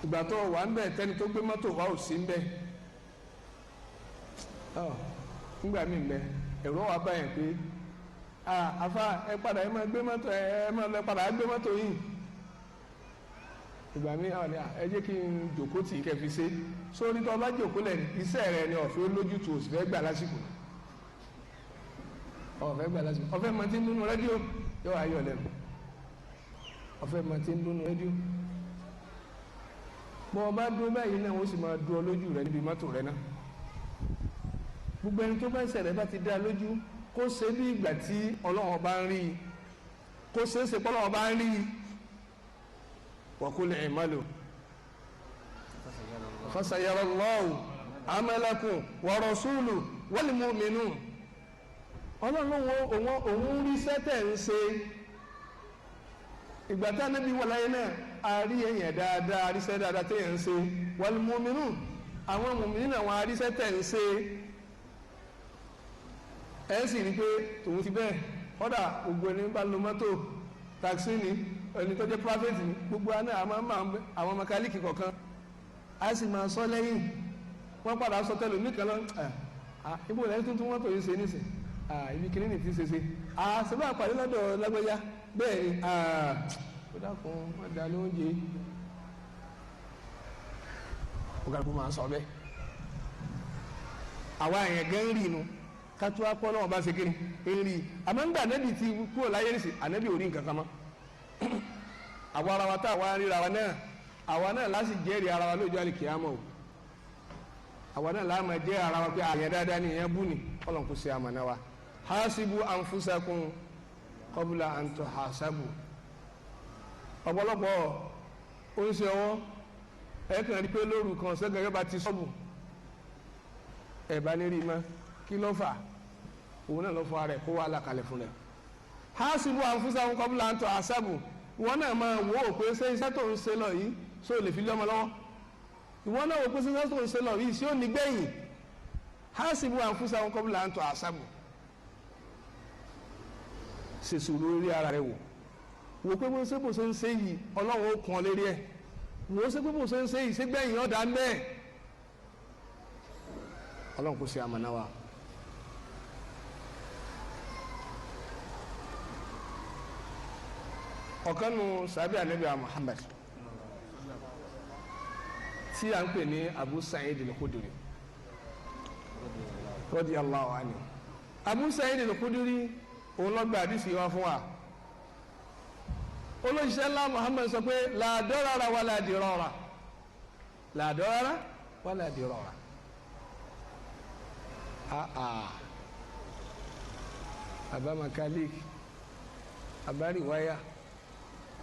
Ìgbà tó wà ń bẹ̀ tẹ́ni tó gbé mọ́tò wá ò sí ń bẹ̀. Ńgbà mí ń bẹ ẹ̀rọ wa báyẹn pé àfa ẹ padà ẹ máa gbé mọ́tò ẹ máa lọ padà gbé mọ́tò yìí. Ìgbà mi àwọn ni ẹ jẹ́ kí n jòkó tì í kẹ́ fi ṣe. Sórí tó o bá jòkó lẹ̀ iṣẹ́ rẹ ni ọ̀fẹ́ lójútu òsì fẹ́ gbà lásìkò. Ọ̀fẹ́ gbà lásìkò. Ọ̀fẹ́ mọ tí ń dúnú rédíò yóò ayọ̀ lẹ́nu. Ọ̀fẹ́ mọ tí ń dúnú rédíò. Bọ́ ọ bá dúró báyìí náà wọ́n sì máa dúró lójú rẹ níbi mọ́tò rẹ náà. Gbogbo ẹni tó bá ẹsẹ̀ rẹ bá ti dá lójú kó ṣe bí ìgbà tí Ọlọ́run bá ń rí i, kó ṣe é ṣe pé Ọlọ́run bá ń rí i. Wa qul i'malu fasayarallahu amalakum wa rasuluhu wal mu'minun. Ọlọ́run òun rí sẹ́tẹ̀ ń ṣe. Ìgbà tá Ànábì wà láyé náà a rí èèyàn dáadáa, àríṣẹ́ dáadáa téèyàn ń ṣe. Wal mu'minun, àwọn mùmínì náà wọn àríṣẹ́ tẹ̀ ń ṣe. Ẹ sì rí i pé tòun ti bẹ́ẹ̀. Kọ́dà gbogbo ẹni bá lo mọ́tò taxi ni, ẹni tó jẹ́ private ni, gbogbo àná àwọn mẹkáníìkì kọ̀ọ̀kan a sì máa sọ lẹ́yìn. Wọ́n padà sọ tẹ́lẹ̀ omi kan lọ, ibo lẹ́yìn tuntun mọ́tò yìí ṣe nísìn, ibi kìíní ní ti ṣe ṣe, ṣe bá pàdé lọ́dọ̀ lágbẹ́yà bẹ́ẹ̀ ni, ó dákun wọ́n da lóúnjẹ. Ó kàlùkù máa ń sọ bẹ́ẹ̀. Àwa èèyàn gẹ́ ń rí inú kátó akọ́ náà bá ṣe kiri ń rí i. Àmọ́ ńgbà ànábì ti kúrò láyé nísìn, ànábì ò rí nǹkan kan mọ́. Àwa ara wa tá àwa ríra wa náà, àwa náà láti jẹ́rìí ara wa lójú àlìkìyámọ̀ o. Àwa náà láà máa jẹ́ ara wa pé àyàn dáadáa ni, ìyẹn bú ni. Ọlọ́run kò ṣe àmàna wa. Hasibu anfusakum qabla an tuhasabu. Ọ̀pọ̀lọpọ̀ oníṣẹ́ ọwọ́ ẹ kàn rí pé lóru kan ṣẹ́gun yóò bá ti sọ́ọ̀bù ẹ̀ bá ní rí i mọ́. Kí ló fà? Òun náà ló fọ ara ẹ̀ kó wà lákàlẹ̀ fún rẹ̀. Hasibu anfusakum qabla an tuhasabu. Ìwọ náà máa wò ó pé ṣé iṣẹ́ tó ń ṣe lọ yìí ṣó lè fi lé ọmọ lọ́wọ́. Ìwọ náà wò pé ṣé iṣẹ́ tó ń ṣe lọ yìí ṣé ó ní gbẹ̀yìn. Hasibu anfusakum qabla an tuhasabu. Ṣe sùúrù lórí ara rẹ wò. Wò pé bó ṣe bó ṣe ń ṣe yìí Ọlọ́run ó kàn lérí ẹ̀. Wò ó ṣe pé bó ṣe ń ṣe yìí ṣé gbẹ̀yìn ọ̀dà ń bẹ́ẹ̀. Ọlọ́run kò ṣe àmàna wa. Ọ̀kan nu sàbí ànábì Muhammad tí a ń pè ní Abu Sa'id al-Khudri radiyallahu anhu. Abu Sa'id al-Khudri òun ló gba àdìsí wa fún wa. Olóṣìṣẹ́ ńlá Muhammad sọ pé la darara wala dirara, la darara wala dirara. Aba makalik, aba riwaya,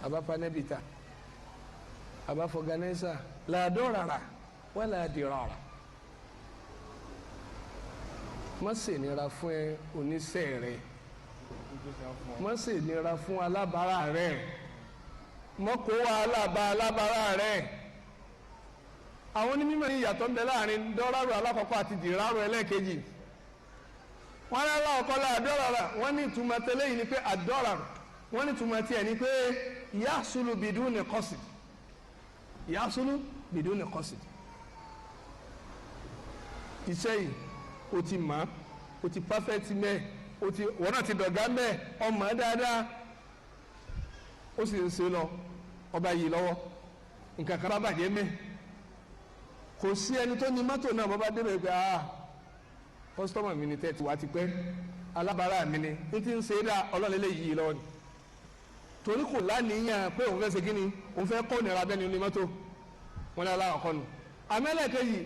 aba panebita, aba fọganẹsa, la darara wala dirara. Má ṣe nira fún ẹ oníṣẹ́ rẹ, má ṣe nira fún alábàárà rẹ, má kó wàhálà bá alábàárà rẹ. Àwọn onímọ̀ ní ìyàtọ̀ ń bẹ láàrin dọ́rọ̀rù alákọ̀ọ́kọ́ àti dìrárù ẹlẹ́ẹ̀kejì. Wọ́n ní alákọ̀ọ́kọ́ la dọ́rọ̀rà, wọ́n ní ìtumọ̀ tẹ́lẹ̀ yìí ni pé àdọ́rọ̀rù, wọ́n ní ìtumọ̀ tiẹ̀ ni pé yasulu biduni qasid, yasulu biduni qasid. Iṣẹ́ yìí o ti mọ̀, o ti perfect mẹ́, o ti wọ́n náà ti dọ̀gá mẹ́, ọmọ dáadáa, ó sì ń ṣe lọ, ọba yìí lọ́wọ́, nǹkan kan bá bàjẹ́ mẹ́. Kò sí ẹni tó ní mọ́tò náà bọ́bá débẹ̀ pé kọ́sítọ́mà mi ni tẹ́ ti wá ti pẹ́, alábàárà mi ni, n ti ń ṣe é dá Ọlọ́run lè yí i lọ́wọ́ ni. Torí kò láníyàn pé òun fẹ́ ṣe kí ni, òun fẹ́ kó nira bẹ́ni ní mọ́tò. Wọn ní aláwọ̀ kọ́nu. Àmẹ́lẹ̀kejì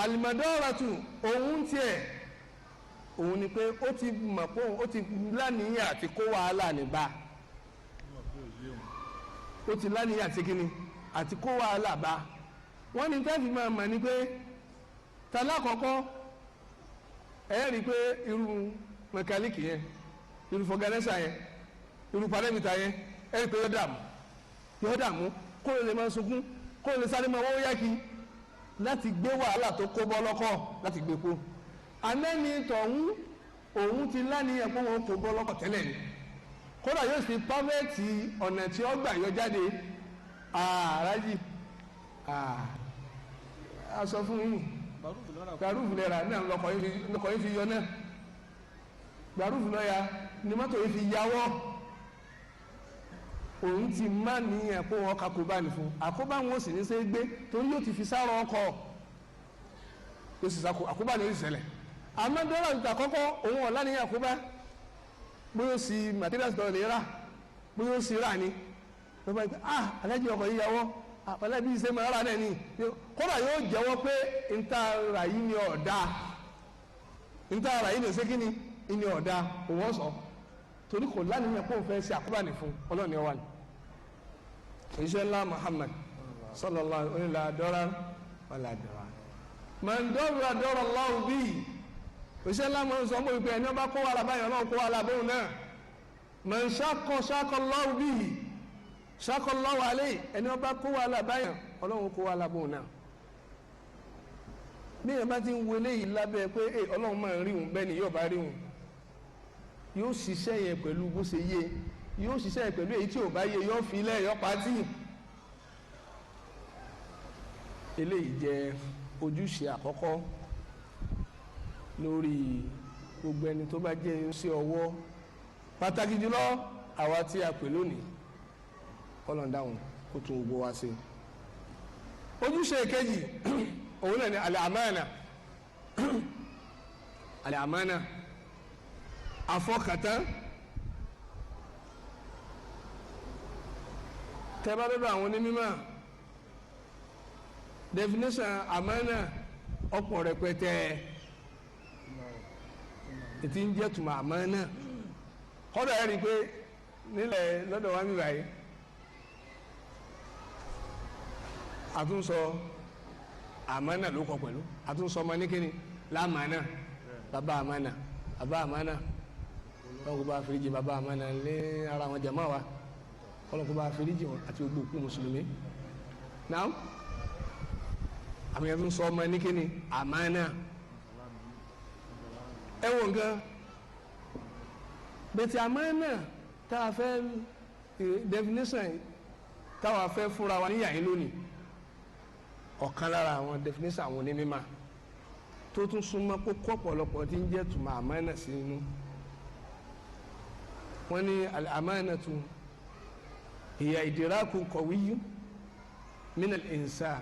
àlùmọ̀dọ́rọ̀tù òun tiẹ̀ òun ni pé ó ti mọ̀ pé ó ti láníyàn àti kó wàhálà níbà. Ó ti láníyàn àti kí ni àti kó wàhálà bá. Wọ́n ní tẹ́fì máa mọ̀ ní pé talákọ̀ọ́kọ́ ẹ rí i pé irú mẹkáníìkì yẹn, irú fọgánẹ́sà yẹn, irú panẹ́mìtà yẹn, ẹ rí i pé yóò dààmú, yóò dààmú, kó lè máa sunkún, kó lè sáré máa wọ́wọ́ yáki láti gbé wàhálà tó kó bọ́ lọ́kọ̀ láti gbé kó. Amẹ́ni tọ̀hún òun ti láníyàn pé wọn kò bọ́ lọ́kọ̀ tẹ́lẹ̀ ni, kódà yóò sì pàfẹ́ẹ̀tì ọ̀nà tí ó gbà yọ jáde. Àràjì A sọ fún yín gbàrúfù lẹ́ra náà lọkọ̀ yín fi yọ náà, gbàrúfù lọ́ya ni mọ́tò yìí fi yáwọ́. Òun ti má níyàn kó wọn kakóbá ní fún àkóbá wọn ò sì ní sẹ́ gbé, torí yóò ti fi sára ọkọ̀, yóò sì sako àkóbá ni yóò sì ṣẹlẹ̀. Àmọ́ dọ́là tó ta kọ́kọ́ òun ọ̀la níyàn àkóbá, bóyá ó sì materials dọ́là lè rà, bóyá ó sì rà ni lọ́ba yìí pé ah alájí ọkọ̀ yìí yáwọ́, alájí ṣe máa rà náà ni, kódà yóò jẹ́wọ́ pé níta rà yìí ni ọ̀dà, níta rà yìí ni ṣé kí ni ọ̀dà, òun ọ̀sọ̀ torí kò lánìyàn kó fẹ́ ṣe àkóbá ní fún ọlọ́ọ̀ni ọwà ni. Òṣìṣẹ́ ńlá Muhammad sallallahu alaihi wa dọ́ra wàlá dọ́ra man dọ́ra dọ́ra Allahu bíi. Òṣìṣẹ́ ńlá mọ̀ ń sọ mọ́ ìpè ẹni ọba kó wàhálà báyìí ọlọ́run kó wàhálà bóun náà. Man shaqqa shaqqa Allahu bíi shaqqa Allahu alayhi, ẹni ọba kó wàhálà báyìí ọlọ́run kó wàhálà bóun náà. Bí èèyàn bá ti ń wọlé yìí lábẹ́ pé ọlọ́run máa ń rí òun bẹ́ẹ̀ ni yóò bá rí òun, yóò ṣiṣẹ́ yẹn pẹ̀lú bó ṣe yé, yóò ṣiṣẹ́ yẹn pẹ̀lú èyí tí ò bá yé, yóò fi ilẹ̀ yóò pàtì. Eléyìí jẹ́ ojúṣe àkọ́kọ́ lórí gbogbo ẹni tó bá jẹ́ iṣẹ́ ọwọ́, pàtàkì jùlọ àwa tí a pè lónìí, kọ́lọ̀n dáhùn kó tún gbogbo wa ṣe. Ojúṣe kejì òun náà ni al-amana. Al-amana, àfọkàntán. Tẹ́bá lọ́dọ̀ àwọn onímọ̀, definition àmánà ọ̀pọ̀ rẹpẹtẹ ètí ń jẹ́ tùmọ̀ àmánà. Kọ́dọ̀ ẹ̀ rí i pé nílẹ̀ lọ́dọ̀ wa mi báyìí àtúnṣọ àmánà ló kọ pẹ̀lú àtúnṣọ ọmọ ní kíni lámánà, bàbá àmánà, bàbá àmánà, kọ́lọ́kù bá fìríjì bàbá àmánà lé ara wọn jàmá wa, kọ́lọ́kù bá fìríjì wọn àti gbogbo òkú mùsùlùmí. Náà àmì ẹ̀tún sọ ọmọ ní kíni àmánà. Ẹ wò nǹkan bẹ̀tẹ̀ àmánà tá a fẹ́ definition táwa fẹ́ fúnra wa níyà yín lónìí, ọ̀kan lára àwọn definition àwọn onímọ̀ tó tún súnmọ́ kó kọ́ ọ̀pọ̀lọpọ̀ tí ń jẹ́ tùmọ̀ àmánà sí inú. Wọ́n ní al-amanatu hiya idraku qawiyyu min al-insan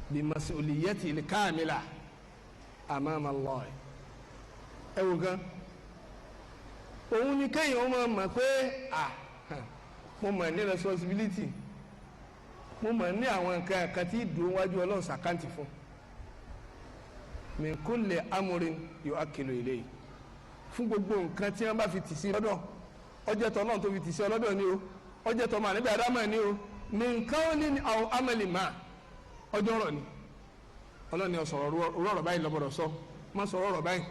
bi mas'uliyati al-kamila amama Allah. Ẹ wò gan, òun ni kéèyàn máa mọ̀ pé à mo mọ̀ ní responsibility, mo mọ̀ ní àwọn nǹkan kan tí ìdúró wájú Ọlọ́run sàkáǹtì fún. Min kulli amrin yu'akkilu ilayhi, fún gbogbo nǹkan tí wọ́n bá fi tì sí lọ́dọ̀, ọjọ́ tọ́ náà tó fi tì sí ọlọ́dọ̀ ni o, ọjọ́ tọ́ máa níbi àdámọ̀ ni o, min qawlin aw amalin ma, ọjọ́ ọ̀rọ̀ ni Ọlọ́run ni ọ̀sọ̀rọ̀ ọ̀rọ̀ báyìí lọ́bọ̀dọ̀ sọ, má sọ̀rọ̀ ọ̀rọ̀ báyìí,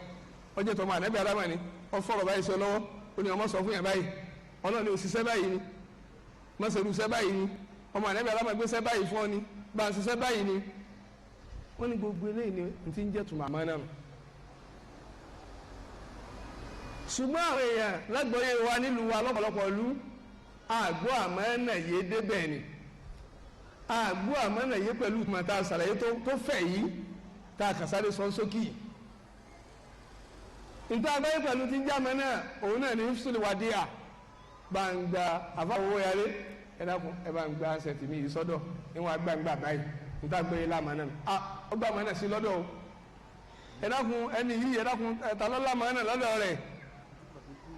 ọjọ́ tọ́ máa níbi àdámọ̀ ni ọ̀fọ̀rọ̀ báyìí sọ lọ́wọ́, ó ní ọmọ sọ fún yàn báyìí, Ọlọ́run ni òṣìṣẹ́ báyìí ni, má ṣe irúṣẹ́ báyìí ni, ọmọ ànábì àdámọ̀ gbéṣẹ́ báyìí fún ọ ni, bá a ṣiṣẹ́ báyìí ni. Wọ́n ní gbogbo eléyìí ni ti ń jẹ́ tùmọ̀ àmọ́ náà. Ṣùgbọ́n àwọn èèyàn lágbọ́yé wa nílùú wa lọ́pọ̀lọpọ̀ ìlú àgbo àmánà yé débẹ̀ ni, àgbo àmánà yé pẹ̀lú ìtumọ̀ tá a ṣàlàyé tó fẹ̀ yìí tá a kà sáré sọ sókì. Níta abáyé pẹ̀lú ti ń jẹ́ àmánà òun náà ní fúsùlù wàdíà, bá ń gba àfáwọ́ yàrá ẹ dákun ẹ bá ń gba ṣẹ̀tì mi yìí sọ́dọ̀ níwọ̀n agbáǹgbà báyìí níta gbé lámàánà ó gbà àmánà sí lọ́dọ̀ o, ẹ dákun ẹni yìí ẹ dákun ẹ̀ta lọ́lá àmánà lọ́dọ̀ rẹ̀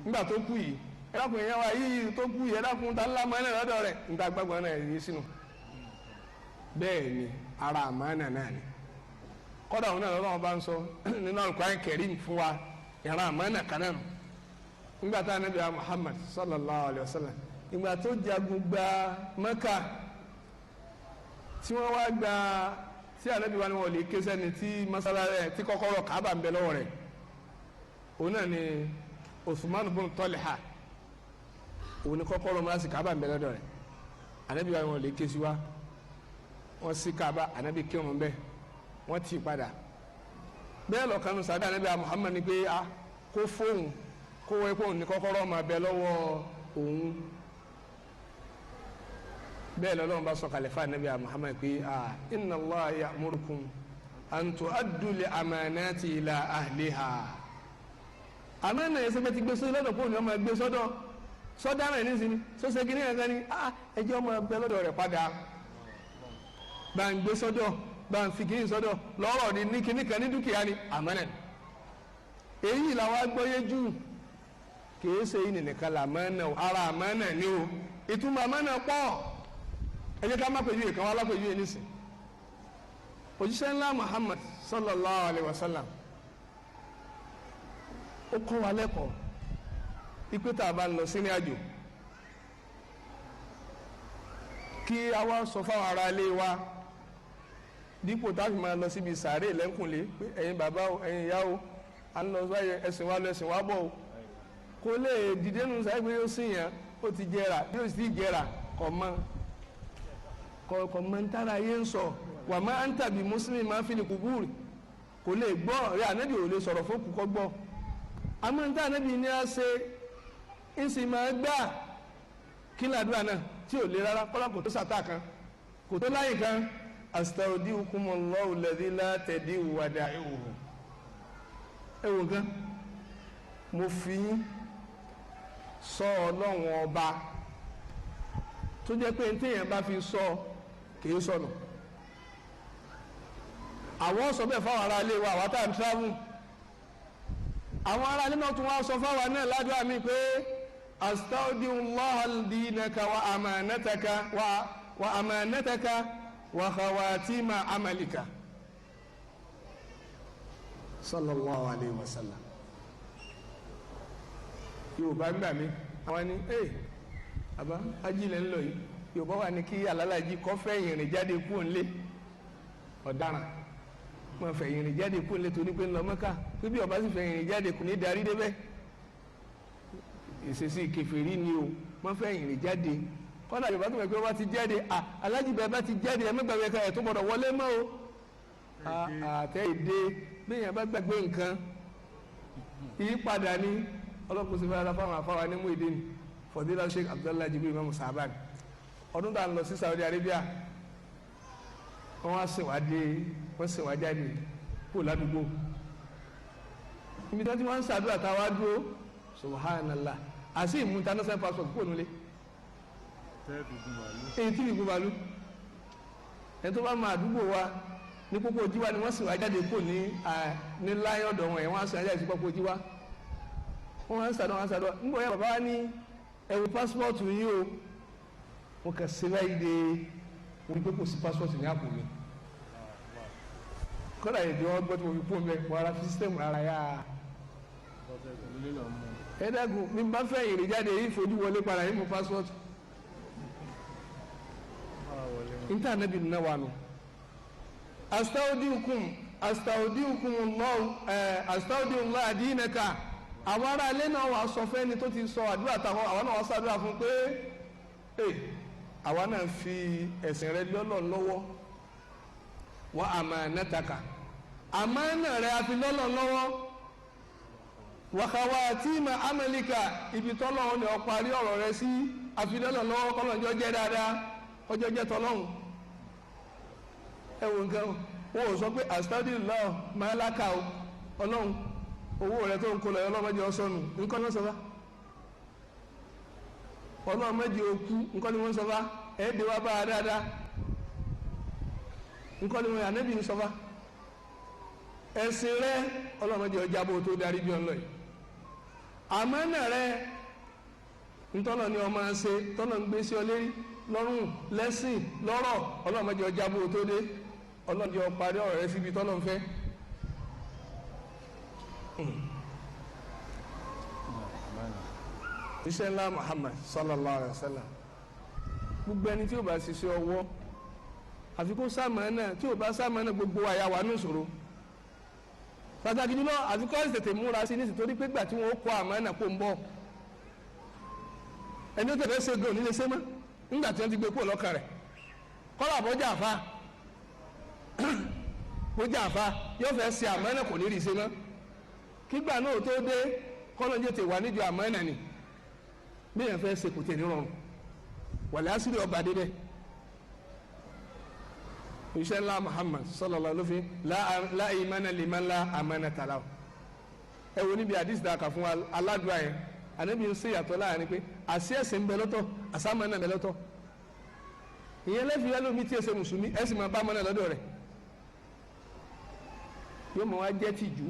nígbà tó kú yìí, ẹ dákun ìyẹn wa yìí tó kú yìí ẹ dákun ta ńlá àmánà lọ́dọ̀ rẹ̀ níta gbàgbọ́ náà yìí sínú. Bẹ́ẹ̀ ni ara àmánà náà ni kọ́dà òun náà lọ́wọ́ bá ń sọ nínú Al-Qur'an Karim fún wa ìran àmánà kan náà nígbà tá Ànábì Muhammad sallallahu alayhi wa sallam ìgbà tó jagun gba Mẹ́kà tí wọ́n wá gba tí Ànábì wa ni wọ́n lè ké sẹ́ni tí masala rẹ̀ tí kọ́kọ́rọ́ Kaaba ń bẹ lọ́wọ́ rẹ̀, òun náà ni Usman bun Talha, òun ni kọ́kọ́rọ́ mọ́lá sí Kaaba ń bẹ lọ́dọ̀ rẹ̀. Ànábì wa ni wọ́n lè ké sí wa, wọ́n sí Kaaba, Ànábì kírun bẹ́ẹ̀, wọ́n tì padà bẹ́ẹ̀ lọ́kànnù sábẹ́ Ànábì Muhammad ni pé a kó fóun kó wọ́n kó ní kọ́kọ́rọ́ máa bẹ lọ́wọ́ òun. Bẹ́ẹ̀ lọ́lọ́run bá sọ̀kalẹ̀ fún anabi Muhammad pé inna Allah ya'murukum an tu'addu al-amanati ila ahliha. Àmánà yẹn sẹ́gbẹ́ ti gbé sọ́dọ̀ lọ́dọ̀ pọ̀ ní ọmọ ẹgbẹ́ sọ́dọ̀ sọ́dọ̀ rẹ̀ nísìnyí sọ́sẹ́ kí ní ẹ̀ka ni ẹjẹ́ ọmọ ẹgbẹ́ lọ́dọ̀ rẹ̀ padà bá ń gbé sọ́dọ̀ bá ń fi kíní sọ́dọ̀ lọ́rọ̀ ni ní kíní kan ní dúkìá ni àmánà ni. Èyí làwọn agbọ́yé jù kìí ṣe yìí nìkan làmánà o, ara àmánà ni o. Ìtumọ̀ àmánà pọ̀. Ẹ jẹ́ ká má pèjú ìkan wá lápèjú yìí nísìn. Òjíṣẹ́ ńlá Muhammad sallallahu alayhi wa sallam ó kọ́ wa lẹ́kọ̀ọ́ ipe tá a bá ń lọ sí ní àjò kí a wá sọ fáwọn ará ilé wa dípò tá a fi máa lọ síbi sàárè lẹ́ńkùnlé pé ẹ̀yin bàbá o, ẹ̀yin ìyá o, à ń lọ báyẹn, ẹ̀sìn wa lọ, ẹ̀sìn wa bọ̀ o. Kò lè dìde nù sáré pé yóò sìn yẹn, ó ti jẹrà, bí ó sì jẹrà kọ̀ mọ́ kọ̀ mọ́ ń tára yé ń sọ wà má ń tàbí mùsùlùmí máa fi ní kúbúrì kò lè gbọ́ rẹ ànábì ò lè sọ̀rọ̀ fókù kọ́ gbọ́. Àmọ́ ní tànábì ní a ṣe ń sì máa gbà kí làdúrà náà tí ò lè rárá kọ́lá kò tó sàtà kan kò tó láyè kan. Astaudiukumullahu alladhi la tadi'u wada'i'uhu. Ẹ wò gan, mo fi yín sọ Ọlọ́run ọba tó jẹ́ pé téèyàn bá fi sọ kì í sọnù. Àwọn sọ bẹ́ẹ̀ fáwọn ará ilé wa, àwọn tá à ń travel, àwọn ará ilé náà tún wá sọ fáwọn náà ládùúgbò mi pé astaudiullaha dinaka wa amanataka wa amanataka wa khawatima amalika sallallahu alayhi wa sallam. Yorùbá gbà mí àwọn ni ee àbá ajílẹ̀ ńlọ yìí, Yorùbá wà ní kí alálàájì kọ́ fẹ́ ìrìn jáde kúrò nílé ọ̀daràn máa fẹ́ ìrìn jáde kúrò nílé torí pé ńlọ Mẹ́kà, pé bí ọba sì fẹ́ ìrìn jáde kò ní darí débẹ̀. Ìṣesí kèfèrí ni o, máa fẹ́ ìrìn jáde. Kọ́dà Yorùbá tó mọ̀ pé ọba ti jáde, alájì bẹ́ẹ̀ bá ti jáde ẹ̀ mẹ́gbàgbé ká ẹ̀ tó gbọ́dọ̀ wọlé mọ́ o. Àtẹ ìdè bẹ́ẹ̀ bá gbàgbé nǹkan ìyípadà ni. Ọlọ́kùnrin sì fẹ́ ara fáwọn afáwa ní Muyideen Fọdílà Sheikh Abdullahi Jibril Imam Saban. Ọdún tá à ń lọ sí Saudi Arabia, wọ́n wá sìn wá dé, wọ́n sìn wá jáde kó ládùúgbò ibi tí wọ́n ti wọ́n ń ṣàdúrà tá a wá dúró, subhanallah, àti ìmú international passport kó nulẹ̀ èyí tí ìgún balú. Ẹni tó bá máa àdúgbò wa ní pópó jíwá ni wọ́n sìn wá jáde kó ní ní láyé ọ̀dọ̀ wọn yẹn, wọ́n á sìn wá jáde sí pópó jíwá, wọ́n wá ń ṣàdúrà, wọ́n ń ṣàdúrà. Nígbà yẹn bàbá wa ní ẹ wo passport yín o, mo kàn sí báyìí de mo rí pé kò sí passport ní àpò mi. Kọ́dà yìí wọ́n gbọ́ tí mo fi kú mi wọ́n ara fi system ara yá. Ẹ dẹ́kun mi bá fẹ́ ìrìn jáde yìí fojú wọlé padà yìí mo passport. Níta níbi nínú wa nù. Astaudiukum astaudiukum Allah astaudiullah dinaka. Àwọn ará ilé náà wàá sọ fẹ́ni tó ti sọ àdúrà táwọn àwọn náà wàá sàdúrà fún pé àwa náà fi ẹ̀sìn rẹ lọ́lọ́ lọ́wọ́ wa amanataka, àmánà rẹ a fi lọ́lọ́ lọ́wọ́, wa khawatima amalika, ibi tọ́lọ́hún ni ó parí ọ̀rọ̀ rẹ sí, a fi lọ́lọ́ lọ́wọ́ kọ́lọ́njọ́ jẹ́ dáadáa, ọjọ́ jẹ́ tọ́lọ́hún. Ẹ wo nǹkan wọn ò sọ pé astagfirullah málákà o, ọlọ́hun owó rẹ tó ń kó lọ ọlọ́mọdé ọsọnù nǹkan náà sọ bá, ọlọ́mọdé okú nǹkan ni wọ́n sọ bá, ẹ̀ẹ́dẹ̀ wá bá a dáadáa nǹkan ni wọ́n ànábì ń sọ bá, ẹ̀sìn rẹ ọlọ́mọdé ọjà bó tó darí bí ọlọ́ yìí, àmánà rẹ ntọ́nà ni ọmọ ṣe tọ́nà ń gbé sí ọ lérí lọ́rùn lẹ́sìn lọ́rọ̀, ọlọ́mọdé ọjà bó tó dé, ọlọ́mọdé ọparí ọ̀rọ̀ rẹ síbi tọ́nà ń fẹ́. Iṣẹ́ ńlá Muhammad sallallahu alayhi wa sallam, gbogbo ẹni tí ó bá ṣiṣẹ́ ọwọ́ àfi kó sàmánà, tí ó bá sàmánà gbogbo àyà wà ní ìṣòro. Pàtàkì jùlọ àfi kó tètè múra sí nítorí torí pé gbà tí wọ́n kó àmánà kó ń bọ̀, ẹni ó tẹ̀lé ṣe gan onílé ṣe mọ́ nígbà tí wọ́n ti gbé kó lọ́kàn rẹ̀. Kọ́lá bọ́jà àfa bọ́jà àfa yóò fẹ́ ṣe àmánà kò ní rí ṣe mọ́. Kígbà náà tó dé kọ́lọ́njẹ́ tè wà níjọ àmánà ni bí yẹn fẹ́ ṣe kò tẹ̀ ní rọrùn wàlẹ́ àṣírí ọba débẹ̀. Iṣẹ́ ńlá Muhammad sallallahu alaihi wasallam la imana liman la amanata lahu. Ẹ wo níbi àdìsí dàkà fún wa aládùá yẹn, ànábi ń ṣe ìyàtọ̀ láàrin pé àṣì ẹ̀sìn ń bẹ lọ́tọ̀, àṣàmánà ń bẹ lọ́tọ̀. Ìyẹn lẹ́fì yẹn lómi tí ẹ ṣe mùsùlùmí, ẹ sì máa bá mọ́nà lọ́dọ̀ rẹ̀. Yóò mọ̀ wá jẹ́ tìjú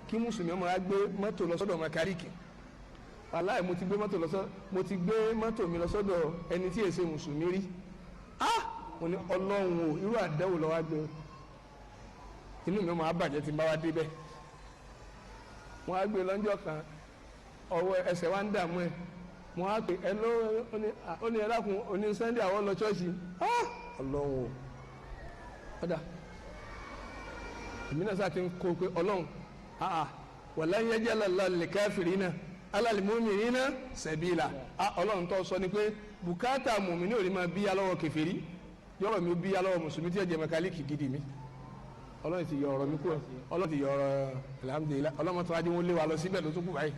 kí mùsùlùmí ọmọ wa gbé mọ́tò lọ sọ́dọ̀ mẹkáníìkì. Wàláì mo ti gbé mọ́tò lọ sọ́, mo ti gbé mọ́tò mi lọ sọ́dọ̀ ẹni tí ẹ ṣe mùsùlùmí rí. Ah! Mo ní Ọlọ́run o, irú àdẹ́wò lọ́wọ́ á gbé. Inú mi máa bàjẹ́ tí n bá wá débẹ̀. Wọ́n á gbé lọ́jọ́ kan, ọwọ́ ẹsẹ̀ wa ń dààmú ẹ̀. Mo á pè ẹ ló ó ní ẹlákun oní Sunday àwọn lọ ṣọ́ọ̀ṣì. Ọlọ́run o, ọ̀dà èmi náà sáà ti ń kó pé Ọlọ́run walan yaj'ala Allahu lil-kafirina 'ala al-mu'minina sabila. Ọlọ́run tó sọ ni pé bùkátà mùmí ní òní máa bí alọ́wọ́ kèfèrí, yọ̀rọ̀ mi bí alọ́wọ́ mùsùlùmí tí ó jẹ́ mẹkáníìkì gidi mi. Ọlọ́run ti yọ ọ̀rọ̀ mi kúrò, Ọlọ́run ti yọ ọ̀rọ̀ alhamdulillah. Ọlọ́run tó wá dé wọn lé wa lọ síbẹ̀ ló tún kù báyìí.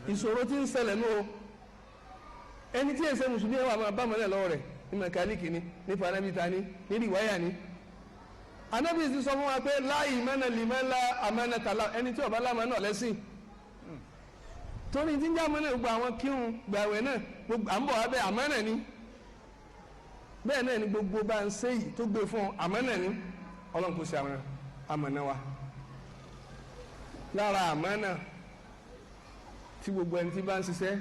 Ìṣòro tí ń ṣẹlẹ̀ nù o, ẹni tí ẹsẹ̀ mùsùlùmí ẹ̀ wà máa bá mọ́lẹ̀ lọ́wọ́ rẹ̀ ní mẹkáníìkì ni, ní panabita ni, ní rìwáyà ni. Anábì ti sọ fún wa pé la imana liman la amanata lahu, ẹni tí ó bá lámà náà lẹ́sìn. Torí tí ń já mọ́nà gbogbo àwọn kírun gbàwẹ̀ náà gbogbo à ń bọ̀ wá bẹ́ẹ̀ àmánà ni. Bẹ́ẹ̀ náà ni gbogbo bá ń ṣe yìí tó gbé fún àmánà ni. Ọlọ́run kò sí àwọn àmánà wa. Lára àmánà tí gbogbo ẹni tí bá ń ṣiṣẹ́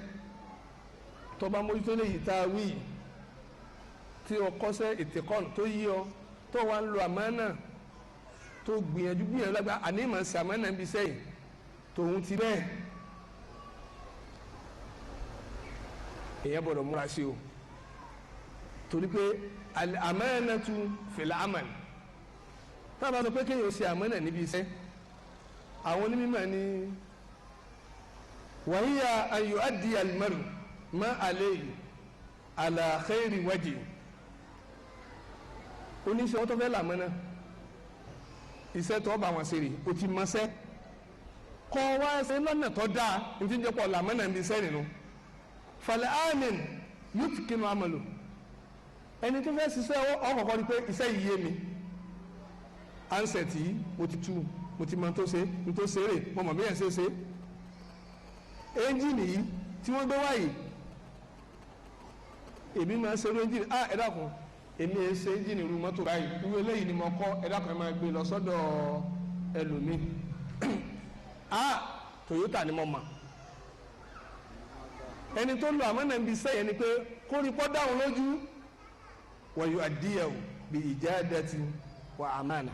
tó bá mójútó lè yìí tá a wí yìí, tí o kọ́ṣẹ́ ìtìkọ́nù tó yí ọ, tó wà ń lo àmánà, tó gbìyànjú gbìyànjú lágbá àní ìmọ̀ sí àmánà ń bi sẹ́yìn tòun ti bẹ́ẹ̀, èèyàn gbọ́dọ̀ múra sí o. Torí pé al-amanatu fil amal, tábà sọ pé kéèyàn ṣe àmánà níbi iṣẹ́, àwọn onímọ̀ ní wàhíyà an yu'addi al-mar'u ma alayhi ala khairi wajhi. Oníṣẹ́ wọn tó fẹ́ làmọ́nà iṣẹ́ tó bá wọn ṣe rè, o ti mọṣẹ́ kọ́ wá ṣe lọ́nà tó dáa, ní ti ń jẹ́ pọ̀ làmọ́nà níbi iṣẹ́ nínú. Fal amin yutkinu amalu, ẹni tó fẹ́ ṣiṣẹ́ ọkọ̀ọ̀kọ́ ni pé iṣẹ́ yìí yé mi, ansẹ̀tì yìí mo ti tú, mo ti mọ tó ṣe, ní tó ṣe rè, mo mọ̀ bí ẹ̀ ṣe ṣe. Ẹ́ńjìnì yìí tí wọ́n gbé wáyìí, èmi máa ṣe irú ẹ́ńjìnì, ẹ dákun, èmi ẹ̀ ṣe ẹ́ńjìnì irú mọ́tò báyìí, irú eléyìí ni mo kọ́, ẹ dákun ẹ máa gbé lọ sọ́dọ̀ ẹlòmíì. Toyota ni mo mọ̀. Ẹni tó lo àmọ́ náà ń bi sẹ́yìn ni pé kó rí pọ́ dáhùn lójú. Wa yu'addiyahu bi ijadati wa amana,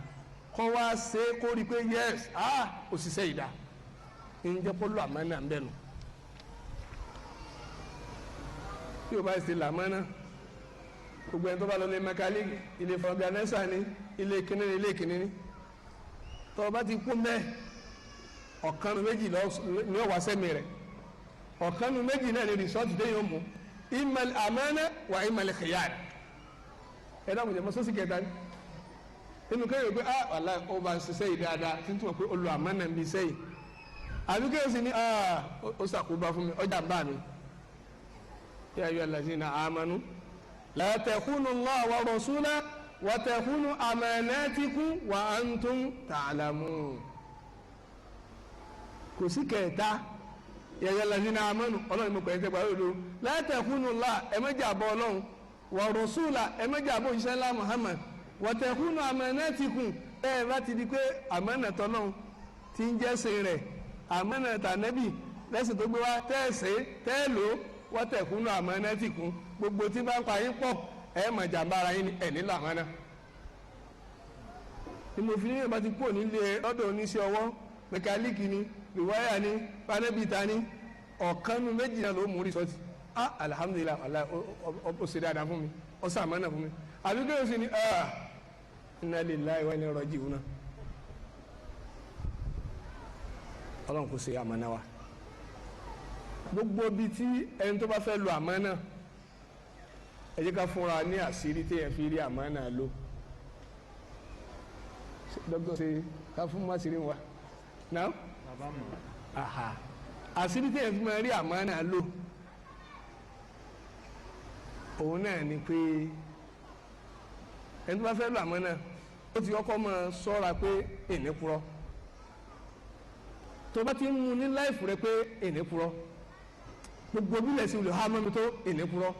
kọ́ wá ṣe kó rí pé yes, òṣìṣẹ́ ìdá ń jẹ́ kó lo àmọ́ náà ń bẹ̀ nù. Tí o bá ṣe làmọ́nà, gbogbo ẹni tó bá lọ lé mẹkáníìkì, ilé fọgànẹ́sà ni, ilé kíní ni, ilé kíní ni, tó o bá ti kú mẹ́, ọ̀kan nu méjì ní ọ̀wá sẹ́mi rẹ̀, ọ̀kan nu méjì náà ní rìsọ́ọ̀tì déyìn òmù, imal amana wà imal khiyar. Ẹ dáhùn jẹ́ mọ́sọ́sì kẹta ni inú kéèyàn pé wàláhì ó bá ń ṣiṣẹ́ yìí dáadáa, tí ń túmọ̀ pé ó lo àmánà ń bí iṣẹ́ yìí, àbí kéèyàn sì ní ó ṣàkóbá fún mi, ọjà ń bá mi. Ya ayyuha allazina amanu la takhunu Allaha wa rasulahu wa takhunu amanatikum wa antum ta'lamun. Kò sí kẹta. Ya ayyuha allazina amanu, Ọlọ́run mo pẹ̀lú ẹgbàá lòdò, la takhunu Allaha, ẹ má jàbọ̀ Ọlọ́run, wa rasulahu, ẹ má jàbọ̀ òjíṣẹ́ ńlá Muhammad, wa takhunu amanatikum. Ẹ bá ti di pé àmánà tọ́lọ́run ti ń jẹ́sìn rẹ̀, àmánà tànẹ́bì lẹ́sìn tó gbé wá tẹ́ẹ̀sì tẹ́ẹ̀lò, wọ́n tẹ̀kúnú amanatikum, gbogbo tí bá ń pa yín pọ̀ ẹ mọ̀ jàmbá ara yín ẹ̀ nílò àmánà. Ni mo fi níyàn bá ti kúrò nílé lọ́dọ̀ oníṣẹ́ ọwọ́, mẹkáníìkì ni, rìwáyà ni, panẹ́bìtà ni, ọ̀kan nu méjì náà ló mú rìsọ́ọ̀tì. Alhamdulillah, ó ṣe dáadáa fún mi, ó ṣe àmánà fún mi. Àbí kéwòn sì ni inna lillahi wa inna ilaihi raji'un. Ọlọ́run kò ṣe àmánà wa. Gbogbo ibi tí ẹni tó bá fẹ́ lo àmánà, ẹ jẹ́ ká fúnra ní àṣírí téèyàn fi rí àmánà lò. Dọ́gbọ́n ṣe ká fún màṣírí wa náà, àṣírí téèyàn fi máa rí àmánà lò, òun náà ni pé Ẹni tó bá fẹ́ lo àmánà ó ti kọ́kọ́ máa sọ́ra pé èní purọ́. Tó bá ti ń mu ní láìfù rẹ pé èní purọ́, gbogbo bílẹ̀ sí olè ha mọ́mi tó èní purọ́.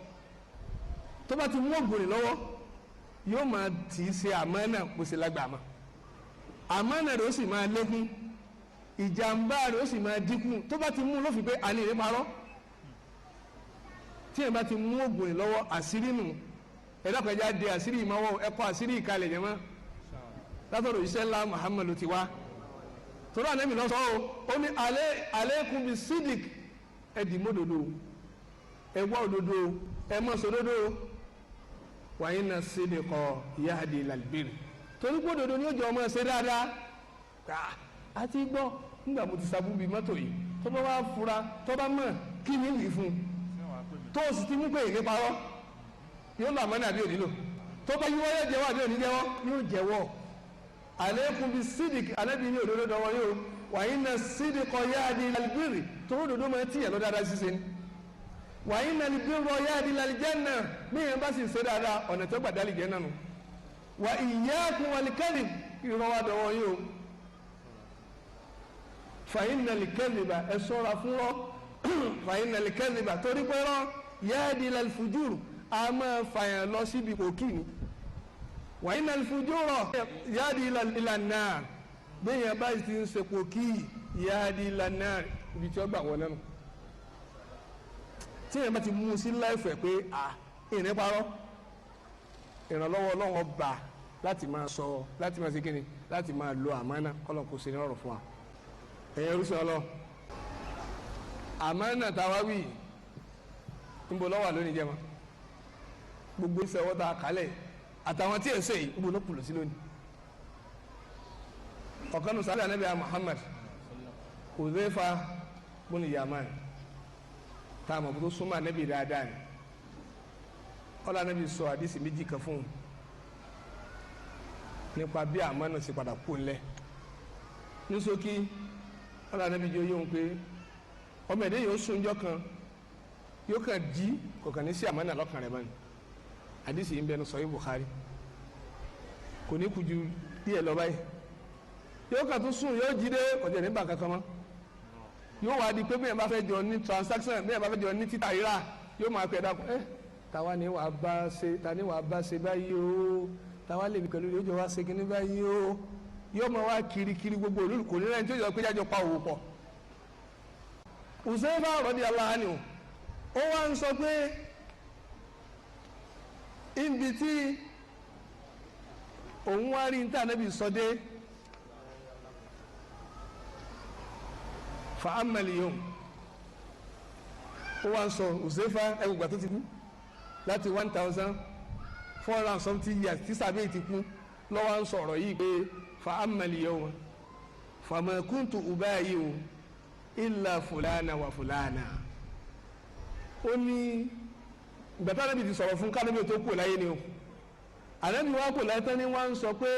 Tó bá ti mú ògùn lọ́wọ́ yóò máa tì í ṣe àmánà bó ṣe lágbàá mọ́. Àmánà rẹ̀ ó sì máa lékún, ìjàmbá rẹ̀ ó sì máa dínkù. Tó bá ti mú ló fi pé àní ìrè parọ́. Tí ẹ̀ bá ti mú ògùn lọ́wọ́ àṣírí nù. Ẹ̀dá de àṣírí ìmọ̀wọ́ ẹ̀kọ́ àṣírí ìkalẹ̀ jẹ́ mọ́ látọ̀dọ̀ iṣẹ́ ńlá Muhammadu ti wá. Torí àná mi lọ sọ ọ́, ó ní aleikum bi sidik, ẹ dì mọ́ òdodo, ẹ wá òdodo, ẹ mọ́ sódodo. Wa inna sidqa yahdi ilal birr, torí pé òdodo ni ó jọ ọmọ ṣe dáadáa. Àti gbọ́ nígbà mo ti sabú bíi mọ́tò yìí, tó bá wá fura, tó bá mọ̀ kí ni wì fún un, tó o sì ti mú pé èlé parọ́, yóò lọ àmọ́ ní àbí òní lò. Tó bá yíwọ́ yóò jẹ́wọ́ àbí òní jẹ́wọ́, yóò jẹ́wọ́. Aleikum bi sidik, alẹ́bi ní òdodo dọwọ́ yóò. Wa inna sidqa yahdi ilal birri, torí òdodo máa tìyẹ̀ lọ dáadáa ṣíṣe ni. Wa innal birra yahdi ilal janna, bí yẹn bá sì ṣe dáadáa ọ̀nà tó gbàdá lè jẹ́ nánu. Wa iyyakum wal kadhib, irọ́ wa dọwọ́ yóò. Fa innal kadhiba, ẹ ṣọ́ra fún rọ́. Fa innal kadhiba, torí pé rọ́ yahdi ilal fujur, a máa fàyàn lọ síbi òkì ni. Wa innal fujura yahdi ilan nar, bẹ́ẹ̀ bá ti ń sepò kí yahdi ilan nar, ibi tí ó gbà wọ́n lẹ́nu. Tí èèyàn bá ti mú un sí láìfẹ̀ pé à ìrìn parọ́, ìrànlọ́wọ́ Ọlọ́run ọba láti máa sọ, láti máa ṣe kíni, láti máa lo àmánà, kọ́lọ̀ kò sí ní ọ̀rọ̀ fún wa. Ẹ̀yin orísun ọlọ́ àmánà táwa wí níbo ló wà lónìí jẹ́ mọ́? Gbogbo iṣẹ́ ọwọ́ tá a kálẹ̀ àtàwọn tí ẹ̀ ṣe yìí níbo ló kùlù sí lónìí? Ọ̀kan nù sálẹ̀ anábìá Muhammad Hudhayfa bun Yaman, tá a mọ̀ tó súnmọ́ anábì dáadáa ni. Ọlọ́ anábì sọ àdìsí méjì kan fún un nípa bí àmánà ṣe padà kú ńlẹ̀. Ní ṣókí, ọlọ́ anábì jẹ́ oyún pé ọmọ ẹ̀dẹ́ yóò sunjọ́ kan, yóò kàn jí kọ̀ọ̀kan ní sí àmánà lọ́kàn rẹ̀ báyìí. Àdìsí yìí ń bẹnu sọ yìí Bukhari, kò ní kujú díẹ̀ lọ báyìí. Yóò kàn tún sùn, yóò jí dé ọjà nígbà kankan mọ́. Yóò wá di pé bẹ́ẹ̀ bá fẹ́ jọ ní transaction, bẹ́ẹ̀ bá fẹ́ jọ ní títà rírà, yóò máa pẹ́ dákun ẹ́ tàwa ni wàá bá ṣe, ta ni wàá bá ṣe báyìí o, tàwa lè mi pẹ̀lú yóò jọ wá ṣe kíní báyìí o. Yóò máa wá kirikiri gbogbo òlú, kò ní lẹ́yìn tí yóò jọ pé jájọ pa òwò pọ̀. Hudhayfa radiyallahu anhu ó wá ń sọ pé ibi tí òun wá rí níta Ànábì sọ dé, fa amma al-yawm, ó wá ń sọ Hudhayfa ẹgbẹ̀gbà tó ti kú láti 1400 something years tí sàbẹ̀ ti kú lọ́wọ́ ń sọ̀rọ̀ yìí pé fa amma al-yawm fama kuntu ubayi'u illa fulana wa fulana. Ó ní gbàtà Ànábì ti sọ̀rọ̀ fún kánábì tó kù láyé ni o. Ànábì wa kù láyé tán ni wọ́n ń sọ pé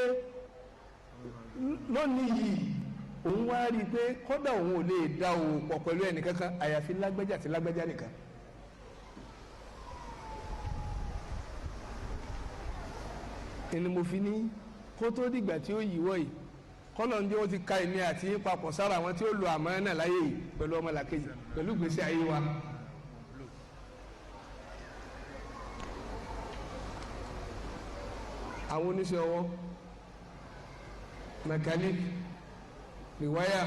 lónìí yìí òun wá rí i pé kódà òun ò lè da òun pọ̀ pẹ̀lú ẹnìkankan àyàfi lágbájá àti lágbájá nìkan. Ẹni mo fi ní kó tó dìgbà tí ó yíwọ́ yìí, kọ́lọ̀ ń jẹ́ ó ti ka èmi àti papọ̀ sára àwọn tí ó lo àmánà láyé yìí pẹ̀lú ọmọlàkejì pẹ̀lú ìgbésí ayé wa. Àwọn oníṣẹ́ ọwọ́, mechanic, rewire,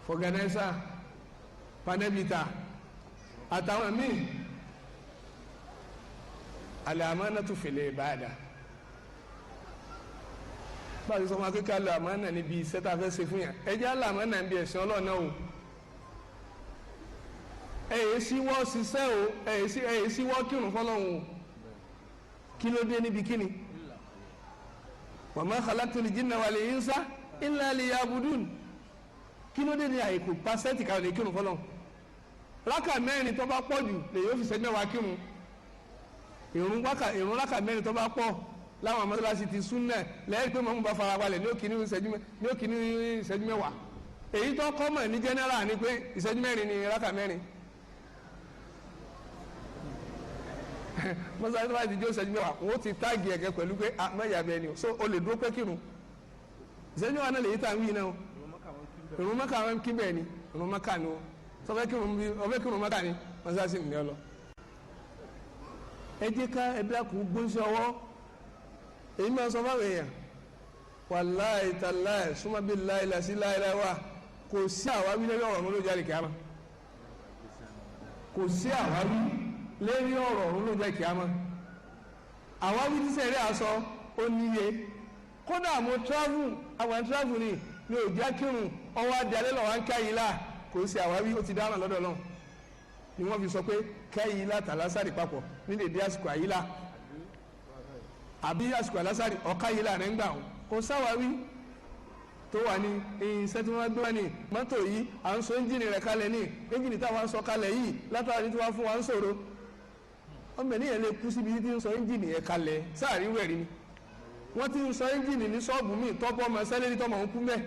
fọgànẹ́sà, panẹ́bìtà àtàwọn míì, al-amanatu fil ibada. Báyìí sọ ma kékeré lo àmánà níbi iṣẹ́ tá a fẹ́ ṣe fún yàn, ẹ jẹ́ àlọ́ àmánà níbi ẹ̀sìn Ọlọ́run náà o. Ẹ yé síwọ́ ṣiṣẹ́ o, ẹ yé síwọ́ kírun fọlọ́run o. Kí ló dé níbi kíni? Wa ma khalaqtul jinna wal insa illa liya'budun. Kí ló dé ní àìkú pàṣẹ́tì káwọn lè kírun fọlọ́run? Rákà mẹ́rin tó bá pọ̀ jù lè yóò fi ṣẹ́jú mẹ́wàá kírun. Ìrun rákà mẹ́rin tó bá pọ̀ láwọn mọ́sálásí ti súnà lẹ́yìn pé mọ̀mú bá farabalẹ̀ ní òkì ní ìṣẹ́jú mẹ́wàá. Èyí tó kọ́mọ̀ ní general ni pé ìṣẹ́jú mẹ́rin ni rákà mẹ́rin. Mọ́sálásí tó bá ti jó ìṣẹ́jú mẹ́wàá, wọ́n ti táàgì ẹ̀kẹ́ pẹ̀lú pé mẹ́yà bẹ́ẹ̀ ni o, so o lè dúró pé kírun. Ìṣẹ́jú mẹ́wàá náà lè yí tá à ń wí náà o. Ìrun Mẹ́kà wọn kí bẹ́ẹ̀ ni, ìrun Mẹ́kà ni o. Sọfẹ́ kírun Mẹ́kà ni, mọ́sálásí ni ọ lọ. Ẹ jẹ́ ká ẹ dákun gbóńsẹ́ ọwọ́. Èyí máa sọ fáwọn èèyàn, wàláì tàláì súnmọ́ bí láì lásì láì láì wà, kò sí àwáwí lórí ọ̀rọ̀ ọ̀run lójú àlìkìyámà. Kò sí àwáwí lórí ọ̀rọ̀ ọ̀run lójú àlìkìyámà. Àwáwí tí sẹ́rí àsọ ó níye. Kódà mo travel, àwọn travel ni ní òjá kírun, ọwọ́ adé alẹ́ lọ́wọ́ ń ká yìí là, kò sí àwáwí, ó ti dáná lọ́dọ̀ náà. Ni wọ́n fi sọ pé kẹ́yìí là tàlásàrì papọ̀ ní dèdè àsìkò àyílà àbí àsìkò àlásàrì ọ̀ká yìí là rẹ̀ ń gbà wọn. Kò sáwáwí tó wà ní iṣẹ́ tí wọ́n gbé wá ní mọ́tò yìí, à ń sọ ẹ́ńjìnì rẹ̀ kalẹ̀ ní ẹ́ńjìnì táwa ń sọ kalẹ̀ yìí látàrí tí wọ́n fún wa ń sọ̀rọ̀. Ọmọ ènìyàn lè kú síbi tí ń sọ ẹ́ńjìnì yẹn kalẹ̀ sáàrí wẹ̀rí ni. Wọ́n ti ń sọ ẹ́ńjìnì ní ṣọ́ọ̀bù míì tọ́pọ̀ ọmọ sẹ́lẹ̀rì tọ́mọ̀ ń kú mẹ́.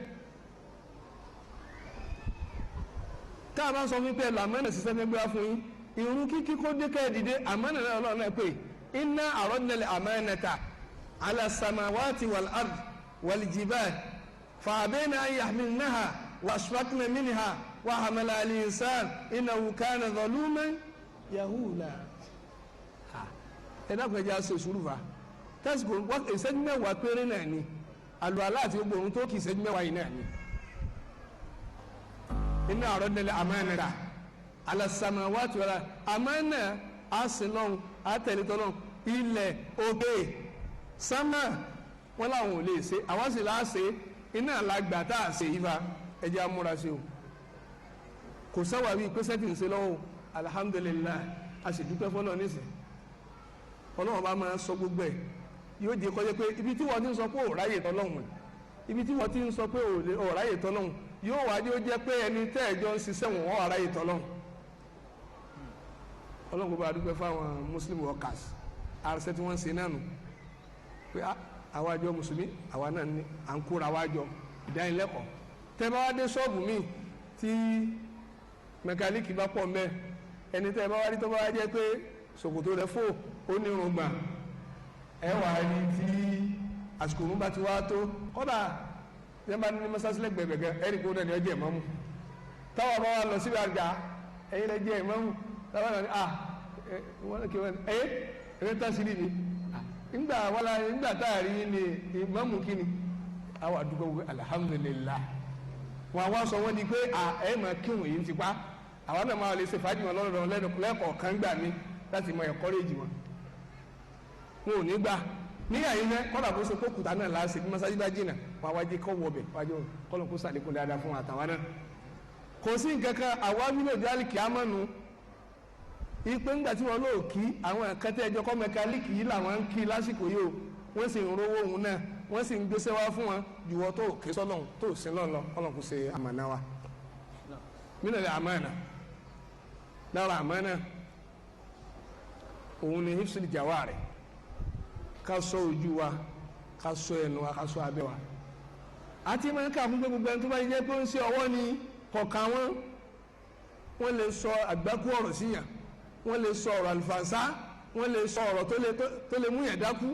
Tá a bá sọ fún pé làmọ́nà ṣiṣẹ́ fẹ́ gbé wá fún yín, ìrun kíkí kó dé kẹ́ dìde, àmọ́nà náà Ọlọ́run náà pè inna àrọ́dínlẹ̀ àmánata ala samawati wal ard wal jibal fàbẹ́nà yahmilnaha wàṣfàknà minha wàhámàlà al-insan innahu kana zaluman yahula. Ẹ dákun ẹ jẹ́ á ṣe sùúrù fa tásìkò ìṣẹ́jú mẹ́wàá péré náà ni àlùalá àti gbogbo ohun tó kì í ìṣẹ́jú mẹ́wàá yìí náà ni. Inna àrọ́dínlẹ̀ àmánata ala samawati wal ard àmánà àsìlọ́hún àtẹ̀lẹ́tọ́lọ́hún ilẹ̀ òkè sánmà wọn làwọn ò lè ṣe, àwọn sì láà ṣe, iná làgbà tá a ṣe yìí fa ẹjẹ́ amúra ṣe o. Kò sáwà bíi pé sẹ́tì ń ṣe lọ́wọ́, alihamudulilayi, a sì dúpẹ́ fọlọ́ nísìn. Ọlọ́run bá máa sọ gbogbo ẹ̀ yóò di kọjá pé ibi tí wọ́n ti ń sọ pé ò ráyè tọ́lọ́hún, ibi tí wọ́n ti ń sọ pé ò ráyè tọ́lọ́hún yóò wá dé ó jẹ́ pé ẹni tẹ́ ẹ̀jọ́ ń ṣiṣẹ́ wọn wọ́n ráyè tọ́lọ́hún. Ọlọ́run gbogbo àdúgbò fáwọn muslim workers arṣẹ́ tí wọ́n ń ṣe náà nù pé àwa àjọ mùsùlùmí àwa náà ní à ń kóra wa jọ ìdánilẹ́kọ̀ọ́. Tẹ́ bá wá dé ṣọ́ọ̀bù míì tí mẹkáníìkì bá pọ̀ mẹ́, ẹni tẹ́ bá wá rí tó bá wá jẹ́ pé ṣòkòtò rẹ̀ fò ó ní irùngbọ̀n, ẹ wà á rí tí àsìkò òun bá ti wá tó kọ́dà ní bá ní mọ́sálásí lẹ́gbẹ̀ẹ́ gbẹ̀gẹ́ ẹ̀rí kó náà ní ọjọ́ ìmámù. Táwọn bá wà lọ síbi àgbà ẹ̀yin lẹ́ jẹ́ ìmámù, táwọn náà ní à wọ́n kí wọ́n ẹ̀ ẹ̀ tá sí níbi ńgbà wàlá ńgbà tá a rí ní ìmámù kíni àwọn àdúgbò wípé alihamudulilayi wọn àwọn sọ wọn di pé à ẹ máa kírun yìí ti pa àwọn náà máa lè ṣe fàájì wọn lọ́dọ̀ lẹ́kọ̀ọ̀kan gbà mí láti mọ ẹ̀kọ́rẹ́jì wọn. Wọn ò ní gbà níyà yín fẹ́ kọ́dà bó ṣe kó kùtà náà láṣẹ bí masájú bá jìnnà wọn wá jẹ́ kọ́ wọbẹ̀ wájú kọ́lọ̀ kó sàlékún dáadáa fún àtàwọn náà. Kò sí nǹkan kan àwa wílò jálì kìámọ́nu ipe ńgbà tí wọn lóò kí àwọn ẹ̀kẹ́tẹ́ ẹjọ́ kọ́ mẹkáníìkì yìí làwọn ń kí lásìkò yìí o, wọ́n sì ń rówó òun náà, wọ́n sì ń gbéṣẹ́ wá fún wọn jùwọ́ tó ké sọ́lọ́hún tó sí lọ́nà kọ́lọ̀ kó ṣe àmàna wa. Mínà lè àmàna lára àmàna òun ni hifsul jawari, ká ṣọ́ ojú wa, ká ṣọ́ ẹnu wa, ká ṣọ́ abẹ́ wa. Àti máa ń kà fún pé gbogbo ẹni tó bá jẹ́ pé ó ń ṣe ọwọ́ ni kọ̀ọ̀kan wọn, wọ́n lè sọ àgbákú ọ̀rọ̀ síyàn, wọ́n lè sọ ọ̀rọ̀ àlùfànṣá, wọ́n lè sọ ọ̀rọ̀ tó lè mú yàn dákú.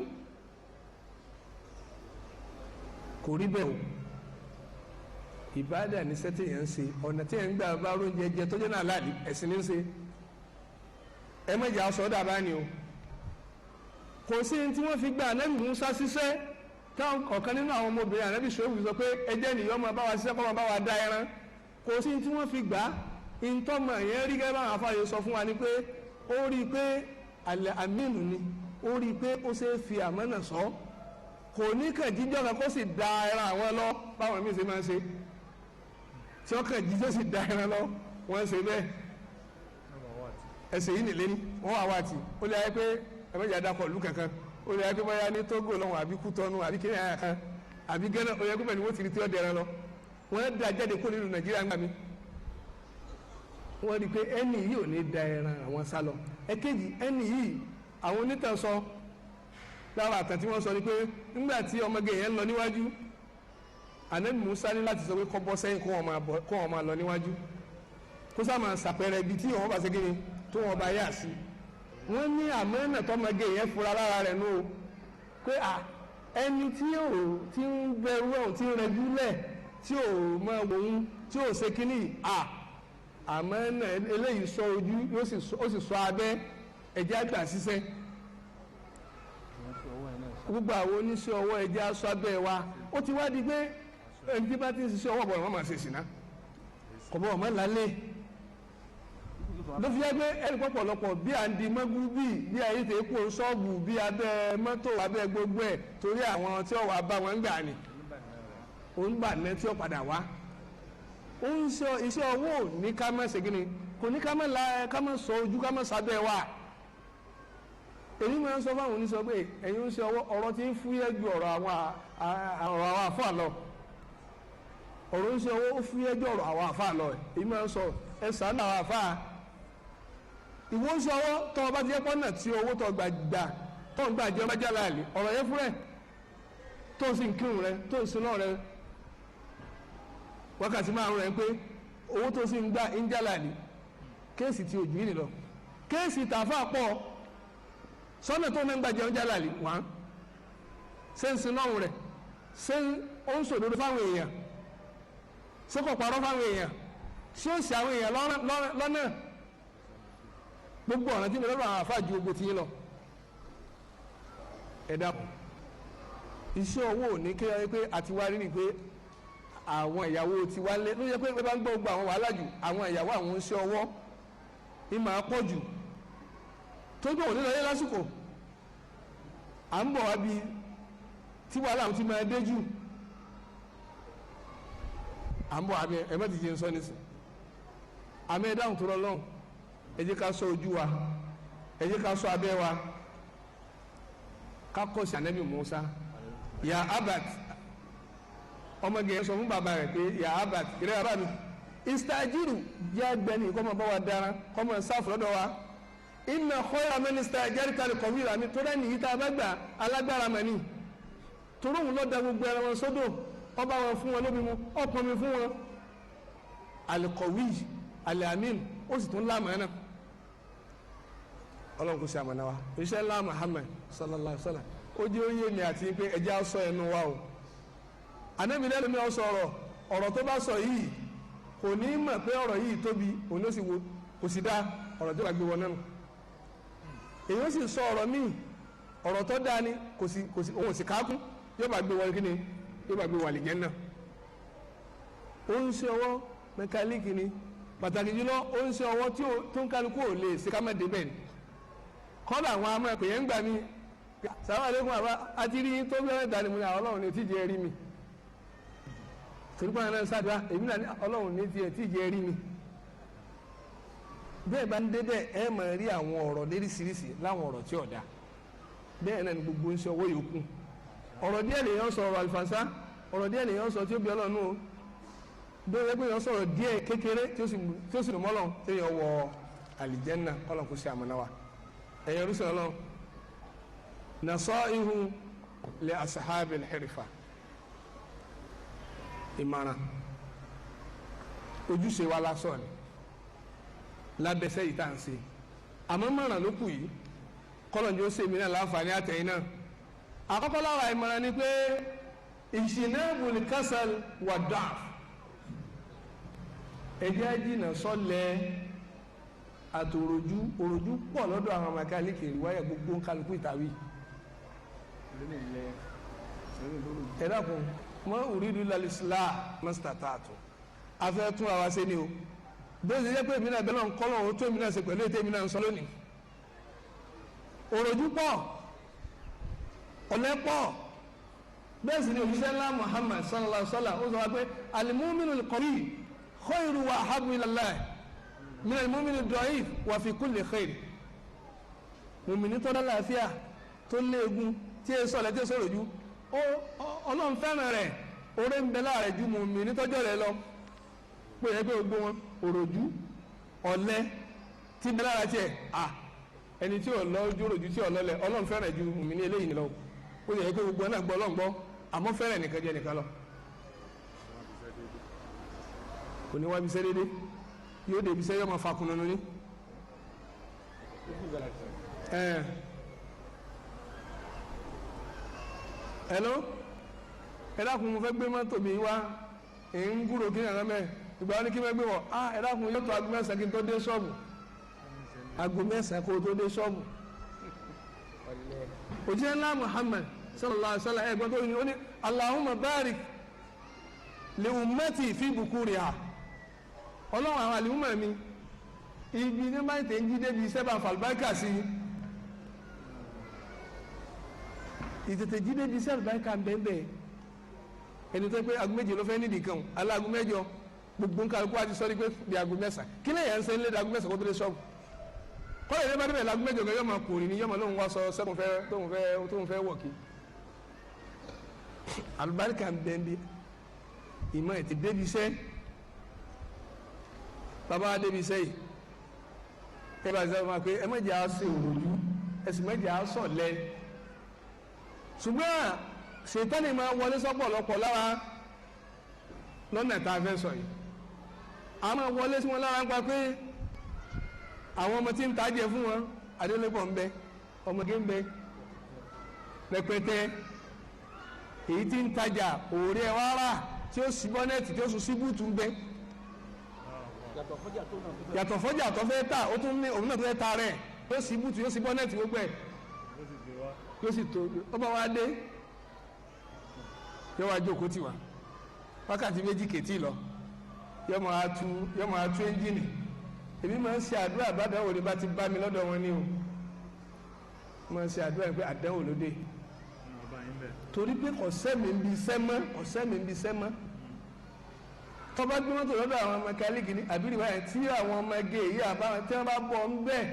Kò rí bẹ́ẹ̀ o. Ìbádà ní sẹ́tì yẹn ń ṣe, ọ̀nà tí yẹn ń gbà bá oúnjẹ jẹ tó jẹ́ náà láàlì ẹ̀sìn ní ń ṣe. Ẹ má jẹ́ aṣọ dàbá ni o. Kò sí ní tí wọ́n fi gba Ànábì Mùsá ṣiṣẹ́ táwọn ọ̀kan nínú àwọn ọmọbìnrin Ànábì Ṣóòbù sọ pé ẹjẹ́ nìyọ́ máa bá wa ṣiṣẹ́ kọ́ máa bá wa dá ẹran. Kò sí ní tí wọ́n fi gbà á. Ntọ́mọ yẹn rí gẹ́gẹ́ báwọn afáyé sọ fún wa ni pé ó rí i pé àlẹ́ àmínú ni, ó rí i pé ó ṣe é fi àmánà sọ. Kò ní kàn jíjọ́ kan kó sì da ẹran àwọn lọ báwọn míì ṣe máa ń ṣe. Tí wọ́n kàn jíjọ́ sì da ẹran lọ, wọ́n ń ṣe bẹ́ẹ̀. Ẹsẹ̀ yìí nìlé ní wọ́n wà wá tì. Ó lè ayé pé ẹ̀mẹ́jà dakọ̀ ìlú kankan. Ó lè ayé pé bóyá ní Tógò lọ́wọ́ àbí Kútọ́nù àbí Kenya kan àbí Gánà, ó yẹ kó bẹ́ẹ̀ ni wọ́n ti rí tí ó dẹran lọ. Wọ́n da jáde kó nílùú Nàìjíríà ń gbà mí. Wọ́n rí i pé ẹni yìí ò ní da ẹran àwọn sá lọ. Ẹ̀kejì ẹni yìí àwọn onítàn sọ lára àtàn tí wọ́n sọ ni pé nígbà tí ọmọge yẹn ń lọ níwájú, Ànábì Mùsá ní láti sọ pé kó bọ́ sẹ́yìn kó wọn máa lọ níwájú, kó sá máa ṣàpẹẹrẹ ibi tí òun bá ṣe kíni tó wọn bá yà sí. Wọ́n ní àmọ́nà tọmọge yẹn fura lára rẹ̀ nù o, pé à ẹni tí ò tí ń bẹ̀rù ọ̀hún, tí ń rẹjú lẹ̀, tí ò mọ òun, tí ò ṣe kínní, à àmọ́nà eléyìí sọ ojú, ó sì sọ abẹ́, ẹ̀jẹ̀ àgbà ṣiṣẹ́. Gbogbo àwọn oníṣẹ́ ọwọ́, ẹ̀jẹ̀ aṣọ abẹ́ wa. Ó ti wá di pé ẹni tí bá ti ń ṣiṣẹ́ ọwọ́ bọ̀rọ̀ wọ́n máa ṣe sìná, kò bọ̀ ọmọ lálẹ́ ló fi yẹ pé ẹnì pọ̀pọ̀lọpọ̀ bí à ń di mọ́gú, bí ayé tẹ̀ kó ṣọ́ọ̀bù, bí abẹ́ mọ́tò, abẹ́ gbogbo ẹ̀, torí àwọn tí ó wà bá wọn gbà ní òun gbà ní tí ó padà wá. Ó ń ṣe iṣẹ́ ọwọ́ ní ká má ṣe kíni, kò ní ká má la, ká má sọ ojú, ká má sábẹ́ wa. Èyí máa ń sọ fáwọn oníṣọ́ pé ẹ̀yin ń ṣe ọwọ́, ọ̀rọ̀ tí ń fúyẹ́ ju ọ̀rọ̀ àwọn àfáà lọ. Ọ̀rọ̀ ń ṣe ọwọ́ ó fúyẹ́ ju ọ̀rọ̀ àwọn àfáà lọ. Èyí máa ń sọ ẹ ṣàánú àwọn àfáà. Ìwọ ń ṣe ọwọ́ tọ́ ọba ti jẹ́ pọ́nà tí owó tọ́ gbà gbà tọ́ ń gbà jẹ́ ọba jálá àlè ọ̀rọ̀ yẹn fúnrẹ̀, tó ń sì ń kírun rẹ, tó ń sin náà rẹ wákàtí márùn rẹ, pé owó tó sì ń gbà ń jálá àlè. Kéèsì ti òjò yìí lọ, kéèsì tààfà pọ̀ sọ́nà tó ń gbà jẹun jálá àlè wọ́n ṣé ń sin náà rẹ, ṣé ó ń sòdodo fáwọn èèyàn, ṣé kò parọ́ fáwọn èèyàn, ṣé ó sì àwọn èèyàn lọ́nà. Gbogbo ọ̀nà tí mo lọ́dọ̀ àwọn àfáà ju gbogbo tí yín lọ. Ẹ dákun, iṣẹ́ owó ò ní kí ẹ pé àti wá rí ni pé àwọn ìyàwó ti wá lé ló yẹ pé bá ń gbọ́ gbogbo àwọn wàhálà jù, àwọn ìyàwó àwọn oníṣẹ́ ọwọ́ ní máa pọ̀ jù tó gbọ́ òní lọ́yẹ́ lásìkò à ń bọ̀ wá bí tí wàhálà àwọn ti máa dé jù. À ń bọ̀ wá bí ẹ má ti jẹun sọ nísìn. Àmì ẹ dáhùn tó rọ lọ́hùn. Ẹ jẹ́ ká ṣọ́ ojú wa, ẹ jẹ́ ká ṣọ́ abẹ́ wa, ká kọ́ sí Ànábì Mùsá. Ya abat, ọmọge yẹn sọ fún bàbá rẹ̀ pé ya abat, ìrẹ́ bàbá mi, istajiru, jẹ́ agbẹni kọ́ máa bá wa dára, kọ́ máa sáfù lọ́dọ̀ wa. Inna khayra man istajarta al-qawiyyu àmì tó dẹ́ni yìí tá a bá gbà alágbára mọ̀ ni, torí òun lọ́ọ́ da gbogbo ẹran wọn sódò, ọba wọn fún wọn lómi mu, ọ̀pọ̀ mi fún wọn. Al-qawiyyu al-amin, ó sì tún láàmú ẹ̀ náà. Ọlọ́run kò sí àmàna wa. Iṣẹ́ ńlá Muhammad sallallahu alayhi wa sallam, ó jẹ́ oyè mi àti pé ẹjẹ́ á sọ ẹnu wa o. Ànábì lẹ́nu mi sọ ọ̀rọ̀, ọ̀rọ̀ tó bá sọ yìí kò ní mọ̀ pé ọ̀rọ̀ yìí tóbi, òun ló sì wo kò sì dá ọ̀rọ̀ tó bá gbé wọn nánu. Èyí ó sì sọ ọ̀rọ̀ míì, ọ̀rọ̀ tó dáa ni, kò sì kò sì òun ò sì kákún, yóò bá gbé wọn kí ni, yóò bá gbé wọn àlìjẹ́ náà. Ó ń ṣe ọwọ́ mẹkáníìkì ni, pàtàkì jùlọ ó ń ṣe ọwọ́ tó ń kálukú ò lè ṣe ká má débẹ̀ ni. Kọ́dà àwọn amọ̀ ẹ̀pẹ̀ yẹn ń gbà mí, sàwọn àlékún àbá àti rí tó bí ọ̀rẹ́ ìdánimọ̀ ní àwọn ọlọ́run ní tíjẹ rí mi, torí pé àwọn náà ń ṣàdúrà, èmi náà ní ọlọ́run ní tiẹ̀ tíjẹ rí mi. Bẹ́ẹ̀ bá ń débẹ̀ ẹ máa rí àwọn ọ̀rọ̀ léríṣiríṣi láwọn ọ̀rọ̀ tí ò dáa. Bẹ́ẹ̀ náà ni gbogbo ń ṣe ọwọ́ yòókù. Ọ̀rọ̀ díẹ̀ lèèyàn sọ, ọ̀rọ̀ àlùfànṣá, ọ̀rọ̀ díẹ̀ lèèyàn sọ tí ó bí ọlọ́run o. Bẹ́ẹ̀ pé èèyàn sọ̀rọ̀ díẹ̀ kékeré tí ó sì mọ́ lọ́n tí èèyàn wọ àlìjẹ́nà, kọ́lọ̀ kó ṣe àmọ́ná wa. Ẹ̀yẹ rúṣin ọlọ́run, nasaihu li ashabil hirfa, ìmọ̀ràn ojúṣe wa lásán ni lábẹ́sẹ̀ yìí tá à ń ṣe, àmọ́ mọ̀ràn ló kù yìí, kọ́lọ̀ ní ó ṣe mí náà láǹfààní àtẹ̀yìn náà. Àkọ́kọ́ lára ìmọ̀ràn ni pé ìṣìnàbùl kasal wà da'f, ẹjẹ́ jìnnà sọ́lẹ̀ àtòròjú. Òròjú pọ̀ lọ́dọ̀ àwọn mẹkáníìkì ìwáyà gbogbo kálukú ìtàwí. Ẹ dákun, mọ òrìrì lálẹ́sílá mọ́sítàtàtù afẹ́ tún àwa ṣe ni o. Bó ṣe jẹ́ pé èmi náà bẹ́ẹ̀ náà ń kọ́ lọ́wọ́ tó èmi náà ṣe pẹ̀lú ètò èmi náà ń sọ lónìí. Òròjú pọ̀, ọ̀lẹ pọ̀. Bẹ́ẹ̀ sì ni òṣìṣẹ́ ńlá Muhammad sallallahu alaihi wa sallam ó sọ wá pé al-mu'minu al-qawi khayru wa ahabbu ila Allah min al-mu'mini ad-da'if wa fi kulli khayr. Mùmìnì tó lálàáfíà, tó léegun, tí e sọ̀lẹ̀ tí e sọ̀rọ̀ ju, ọlọ́run fẹ́ràn rẹ̀, oore ń bẹ láàrẹ̀ ju mùmìnì tọ́jọ́ rẹ̀ lọ. Pé ẹ pé gbogbo wọn òròjú ọ̀lẹ tí ń bẹ lára tiẹ̀, à ẹni tí ò lọ ojú òròjú tí ò lọlẹ̀, ọlọ́run fẹ́ràn ju mùmìnì eléyìí lọ. Ó yẹ pé gbogbo náà gbọ́ ọlọ́run gbọ́, àmọ́ fẹ́ràn nìkan jẹ́ nìkan lọ. Kò ní wá ibiṣẹ́ dédé, yóò dé ibiṣẹ́ yóò máa fa kùnà ní. Hello, ẹ dákun, mo fẹ́ gbé mọ́tò mi wá, ń gúrò kí nìyàrá mẹ́ ìgbà wọn ni kí n gbé wọ̀. Ah, ẹ dákun, yóò tó 9:00 kí n tó dé ṣọ́ọ̀bù. 9:00 kó o tó dé ṣọ́ọ̀bù. Òjíṣẹ́ ńlá Muhammad sallallahu alaihi wasallam, ẹ̀gbọ́n tó ní, ó ní Allahumma barik li ummati fi bukuriha. Ọlọ́run, àwọn àlùmọ̀ mi, ibi ní bá ń tẹ̀ ń jí débi iṣẹ́, bá fàlùbáríkà sí i. Ìtètè jí débi iṣẹ́, àlùbáríkà ń bẹ́ẹ̀ bẹ́ẹ̀. Ẹni tó pé 7:00 ló fẹ́ nídìí kan, aláago 8 gbogbo nǹkan kó a ti sọ ní pé di 9:00 kí lè yẹn ń sẹ́ ń lé di 9:00 kó tó dé ṣọ́ọ̀bù. Kọ́lá ìdí bá débẹ̀ láago 8 gan, yóò máa kórè ní, yóò máa lóun wá sọ sẹ́kùn fẹ́ tóun fẹ́ wọ̀ kí. Àlùbáríkà ń bẹ́ẹ̀ bí ìmọ̀ ètè débi iṣẹ́. Bàbá wa débi iṣẹ́ yìí, ẹ bá ṣe máa pé ẹ má jẹ́ àá ṣe òròjú, ẹ sì má jẹ́ àá ṣọ̀lẹ. Ṣùgbọ́n ṣètánì máa wọlé sọ́pọ̀lọpọ̀ lára lọ́nà tá a fẹ́ sọ yìí. A máa wọlé sí wọn lára ń pa pé àwọn ọmọ tí ń tajẹ fún wọn, adélébọ̀ ń bẹ, ọmọge ń bẹ rẹpẹtẹ, èyí tí ń tajà òòrè ẹ wá rà, tí ó sì bọ́nẹ́ẹ̀tì, tí ó sùn sí búùtù ń bẹ, yàtọ̀ fọ́jà tó fẹ́ tà, ó tún ní òun náà tó fẹ́ ta rẹ̀, yóò sí búùtù, yóò sí bọ́nẹ́ẹ̀tì, gbogbo ẹ̀ yóò sì tó. Ọba wa dé, yóò wá jókòó tiwa wákàtí 2 kètì lọ, yóò máa tú ẹ́ńjìnì. Èmi máa ń ṣe àdúrà bàdánwò ni bá ti bá mi lọ́dọ̀ wọn ni o. Máa ń ṣe àdúrà pé àdánwò ló dé, torí pé kò sẹ́mi ń bi iṣẹ́ mọ́, kò sẹ́mi ń bi iṣẹ́ mọ́. Tọ́ba gbé mọ́tò lọ́dọ̀ àwọn mẹkáníìkì ní àbírí báyìí, tí àwọn ọmọge yìí àbáwọn tí wọ́n bá bọ̀ ń bẹ̀,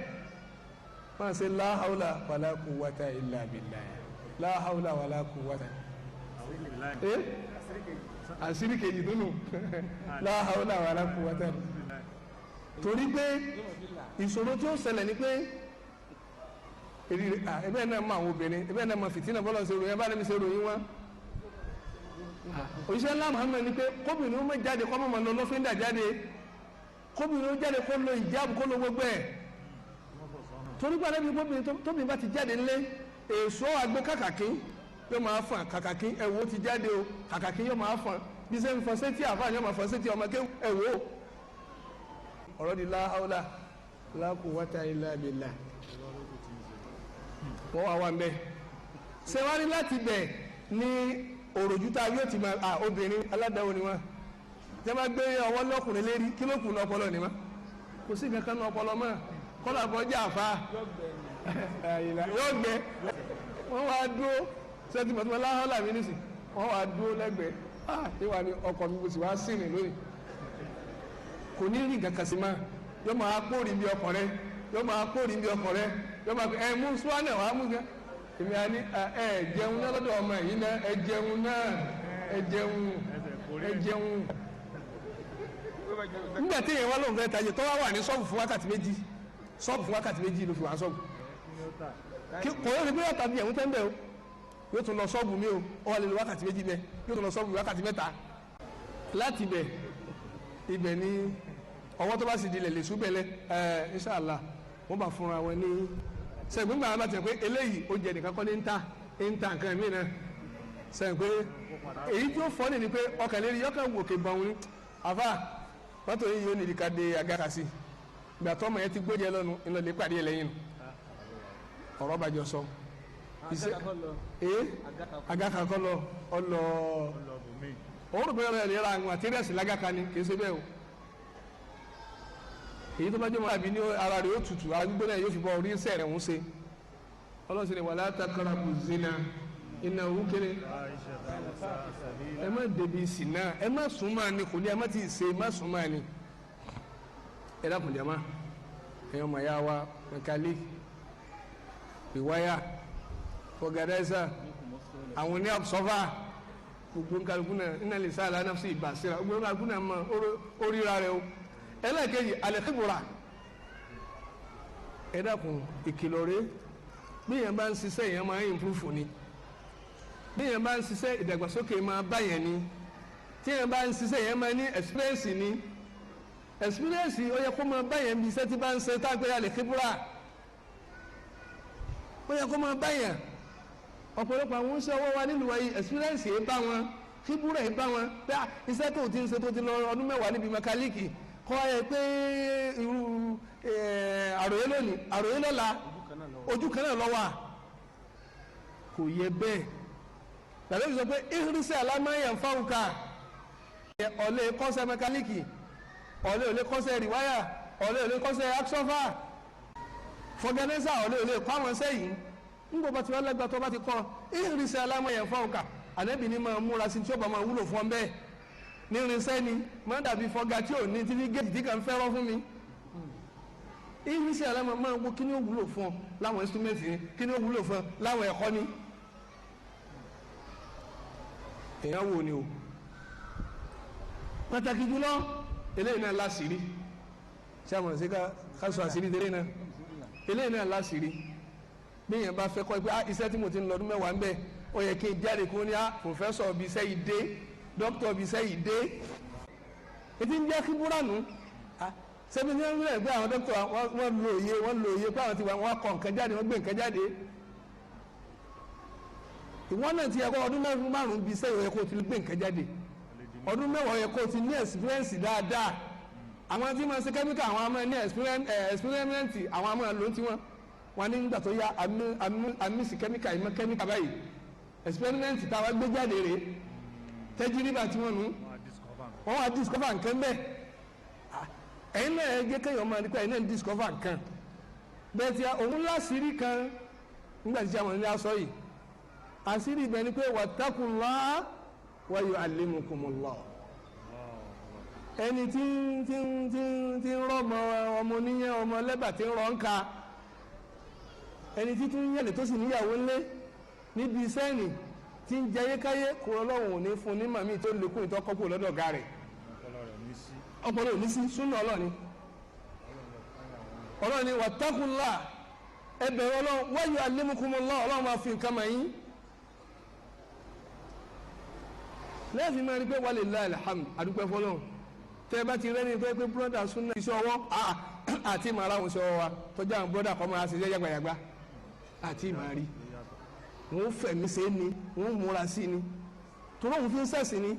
máa ṣe la hawla wala quwwata illa billah, la hawla wala quwwata. Ẹ àṣírí kejì tó nù, la hawla wala quwwata. Torí pé ìṣòro tí ó ṣẹlẹ̀ ni pé ẹbẹ́ náà mọ àwọn obìnrin, ẹbẹ́ náà mọ fìtínà bọ́lá ṣe ròyìn, abáni mi ṣe ròyìn wọn. Òṣìṣẹ́ ńlá Muhammad ni pé kóbìnrin ó má jáde kọ́ mọ̀mọ́ lọ lọ́fíńdà jáde, kóbìnrin ó jáde kó lo ìjáàbù, kó lo gbogbo ẹ̀, torí pé àlẹ́ bí kóbìnrin tóbìnrin bá ti jáde ńlé, èso àgbo kàkàkí yóò máa fàn. Kàkàkí ẹ̀wò ti jáde o, kàkàkí yóò máa fàn bí sẹ́ ń fọn sétí àfáà, yóò máa fọn sétí ọmọ kéwù ẹ̀wò. Ọ̀rọ̀ di la hawla la quwwata illa billah. Wọ́n wá wà ń bẹ́ ṣé wá ní láti bẹ̀ ní òròjú tá a yóò ti máa à obìnrin aládàáwò ni wọ́n tẹ́ bá gbé ọwọ́ lọ́kùnrin lérí. Kí ló kù ní ọpọlọ ni wọ́n? Kò sí nǹkan kan ní ọpọlọ mọ́. Kọ́lá bọ́jà àfa yóò gbẹ. Wọ́n wá dúró sẹ́tì mọ̀tò láhọ́lá mi nísì, wọ́n wá dúró lẹ́gbẹ̀ẹ́. Ah, ìwà ni ọkọ̀ mi kò sì wá sí rìn lónìí, kò ní rí nǹkan kan sí máa, yóò máa kórìí bí ọkọ̀ rẹ, yóò máa kórìí bí ọkọ̀ rẹ, yóò máa ẹ mú suwanẹ wàá mú gan. Èmi àní ẹ jẹun náà lọ́dọ̀ ọmọ yìí náà, ẹ jẹun náà, ẹ jẹun, ẹ jẹun. Nígbà tí èèyàn wá lóun fẹ́ tajà, tó wá wà ní ṣọ́ọ̀bù fún wákàtí 2, ṣọ́ọ̀bù fún wákàtí 2 ló fi wà ṣọ́ọ̀bù, kò yóò fi bí yóò tàbí ẹ̀hún tẹ́ńbẹ̀ o, yóò tún lọ ṣọ́ọ̀bù mi o, ó wà lè lo wákàtí 2 bẹ́ẹ̀, yóò tún lọ ṣọ́ọ̀bù wákàtí 3 láti bẹ̀. Ibẹ̀ ní ọwọ́ tó bá sì dilẹ̀ lè súbẹ̀lẹ̀ ẹ̀ inṣàlá, wọ́n bá fúnra wọn ní sẹ́yìn gbọ́n bá tiẹ̀ pé eléyìí oúnjẹ nìkan kọ́ ní ń ta, ń ta nǹkan mí náà. Sẹ́yìn pé èyí tí ó fọ́ ni pé ọkàn lérí yọkàn wòkè bọ̀ wọn ni àfa mọ́tò yìí yóò nídìí ká dé agáka sí. Ìgbà tó ọmọ yẹn ti gbójẹ lọ́nu ńlọ lè pàdé ẹ lẹ́yìn nù, ọ̀rọ̀ bàjọ́ sọ ee agaka kọ́ lọ ọlọ òun rò pé ọ̀rọ̀ ẹ̀ lè ra àwọn àtẹ́rẹ́sì lágàka ni, kì í ṣe bẹ́ẹ̀ o. Èyí tó bá jẹ́ mọ́ àbí ní ara rẹ̀ ó tutù, ara gbígbóná yóò fi bọ́ orí sẹ́rẹ̀ ń ṣe. Ọlọ́run sì ni wala taqrabu zina innahu kéré. Ẹ má débi ìsìn náà, ẹ má sún máa ní, kò ní ẹ má ti ṣe, má sún máa ní. Ẹ dákun jama, ẹ̀yọ́ mọ̀ ya wa, mechanic, rewire, organizer, àwọn ní observer, gbogbo nkàlùkù náà iná lè sáà lánàá sí ìbàṣẹ́ra, gbogbo nkàlùkù náà mọ oríra rẹ o. Ẹlẹ́ẹ̀kejì, alẹ́kìbùrà. Ẹ dákun, ìkìlọ̀ rẹ, bí èèyàn bá ń ṣiṣẹ́, èèyàn máa ń improve ni. Bí èèyàn bá ń ṣiṣẹ́, ìdàgbàsókè máa bá yẹn ni. Tí èèyàn bá ń ṣiṣẹ́, èèyàn máa ní experience ni. Experience ó yẹ kó máa bá yẹn bí iṣẹ́ tí bá ń ṣe tá a pé alẹ́kìbùrà. Ó yẹ kó máa báyàn. Ọ̀pọ̀lọpọ̀ àwọn oníṣẹ́ ọwọ́ wa nílùú wáyé experience yìí bá wọn, kíbúrẹ̀ yìí bá wọn pé iṣẹ́ tó ti ń ṣe tó ti lọ ọdún 10 níbi mẹkáníìkì kọ́ ẹ pé irú àròyé lónìí àròyé lọ́la ojú kan náà lọ́wọ́ kò yẹ bẹ́ẹ̀. Tàbí sọ pé irisẹ́ alámáyà ń fáwùká ọ̀lẹ́ kọ́sẹ́ mẹkáníìkì, ọ̀lẹ́ òlé kọ́sẹ́ rìwáyà, ọ̀lẹ́ òlé kọ́sẹ́ aksọ́fà fọgẹ́nẹ́sà, ọ̀lẹ́ òlé kọ́ àwọn sẹ́yìn. Ńgbọ́ bá ti wá lágbà tó bá ti kọ́ irisẹ́ alámáyà ń fáwùká, ànábì ní máa múra sí tí ó bá máa wúlò fún ọ bẹ́ẹ̀. Ní irinṣẹ́ ni máa dàbí fọgá tí ò ní títí géèjì tí kàn fẹ́rọ́ fún mi. Irinṣẹ́ alámọ̀ máa wo kí ni ó wúlò fún ọ láwọn instrument ni, kí ni ó wúlò fún ọ láwọn ẹ̀kọ́ ni. Èèyàn wo ni o pàtàkì jùlọ eléyìí náà láṣìírí. Ṣé àwọn ṣe ká sọ àṣírí eléyìí náà? Eléyìí náà láṣìírí. Bí èèyàn bá fẹ́ kọ́ pé iṣẹ́ tí mo ti ń lọ ọdún 10 ń bẹ̀, ó yẹ kí n jáde kó ní pòfẹ́sọ̀ bí iṣẹ́ yìí dé, dókítà bí iṣẹ́ yìí dé. Ètí ń jẹ́ kí búránù sẹ́mi ní wọ́n gbé àwọn dókítà wọ́n lo òye, wọ́n lo òye pé àwọn ti wà, wọ́n kọ nǹkan jáde, wọ́n gbé nǹkan jáde. Ìwọ́n náà ti yẹ kó ọdún 5 bí iṣẹ́ yẹ kó ti gbé nǹkan jáde, ọdún 10 yẹ kó ti ní experience dáadáa. Àwọn tí wọ́n ṣe kẹ́míkà àwọn máa ní experiment, àwọn máa lò ó tiwọn. Wọn ní nígbà tó yá amísì kẹ́míkà ìmọ̀ kẹ́míkà báyìí, experiment táwa gbé jáde rèé, tẹ́jìrìbà tí wọ́n nu wọ́n wá discover nǹkan bẹ́ẹ̀. Ẹ̀yin náà ẹ jẹ́ kéèyàn máa nípa ẹ̀yin náà ń discover nǹkan bẹ́ẹ̀ tí òun láṣìírí kan nígbà tí àwọn ènìyàn sọ yìí. Àṣírí ibẹ̀ ni pé wattaqullah wa yu'allimukumullah. Ẹni tí ń rọ́mọ ọmọ oníyẹn ọmọ lẹ́bà tí ń rọ́ ń ka, ẹni tí tún yẹ̀lẹ̀ tó sì níyàwó ńlé níbi sẹ́ẹ̀nì tí ń jẹ ayékáyé, kó Ọlọ́run ò ní fún ní màmí tó lékún ìtọ́kọ́kù lọ́dọ̀ ọ̀gá rẹ̀. Ọpọlọ ò ní sí súnà Ọlọ́ni. Ọlọ́ni wattaqullah, ẹ bẹ̀rù Ọlọ́run, wa yu'allimukumullah, Ọlọ́run máa fi nǹkan mọ̀ yín. Lẹ́ẹ̀fì máa rí pé walillahil hamd, àdúpẹ́ fọlọ́run. Tẹ́ ẹ bá ti rẹ́ni pé pé búrọ́dà súnà iṣẹ́ ọwọ́ àti màrà òun iṣẹ́ ọwọ́ wa tọ́jú àwọn búrọ́dà kọ́ máa ṣiṣẹ́ yàgbàyàgbà àti màrí. Wọ́n fẹ̀mí ṣe ni, wọ́n múra sí ni, torí òun fi ń sẹ̀sìn ni,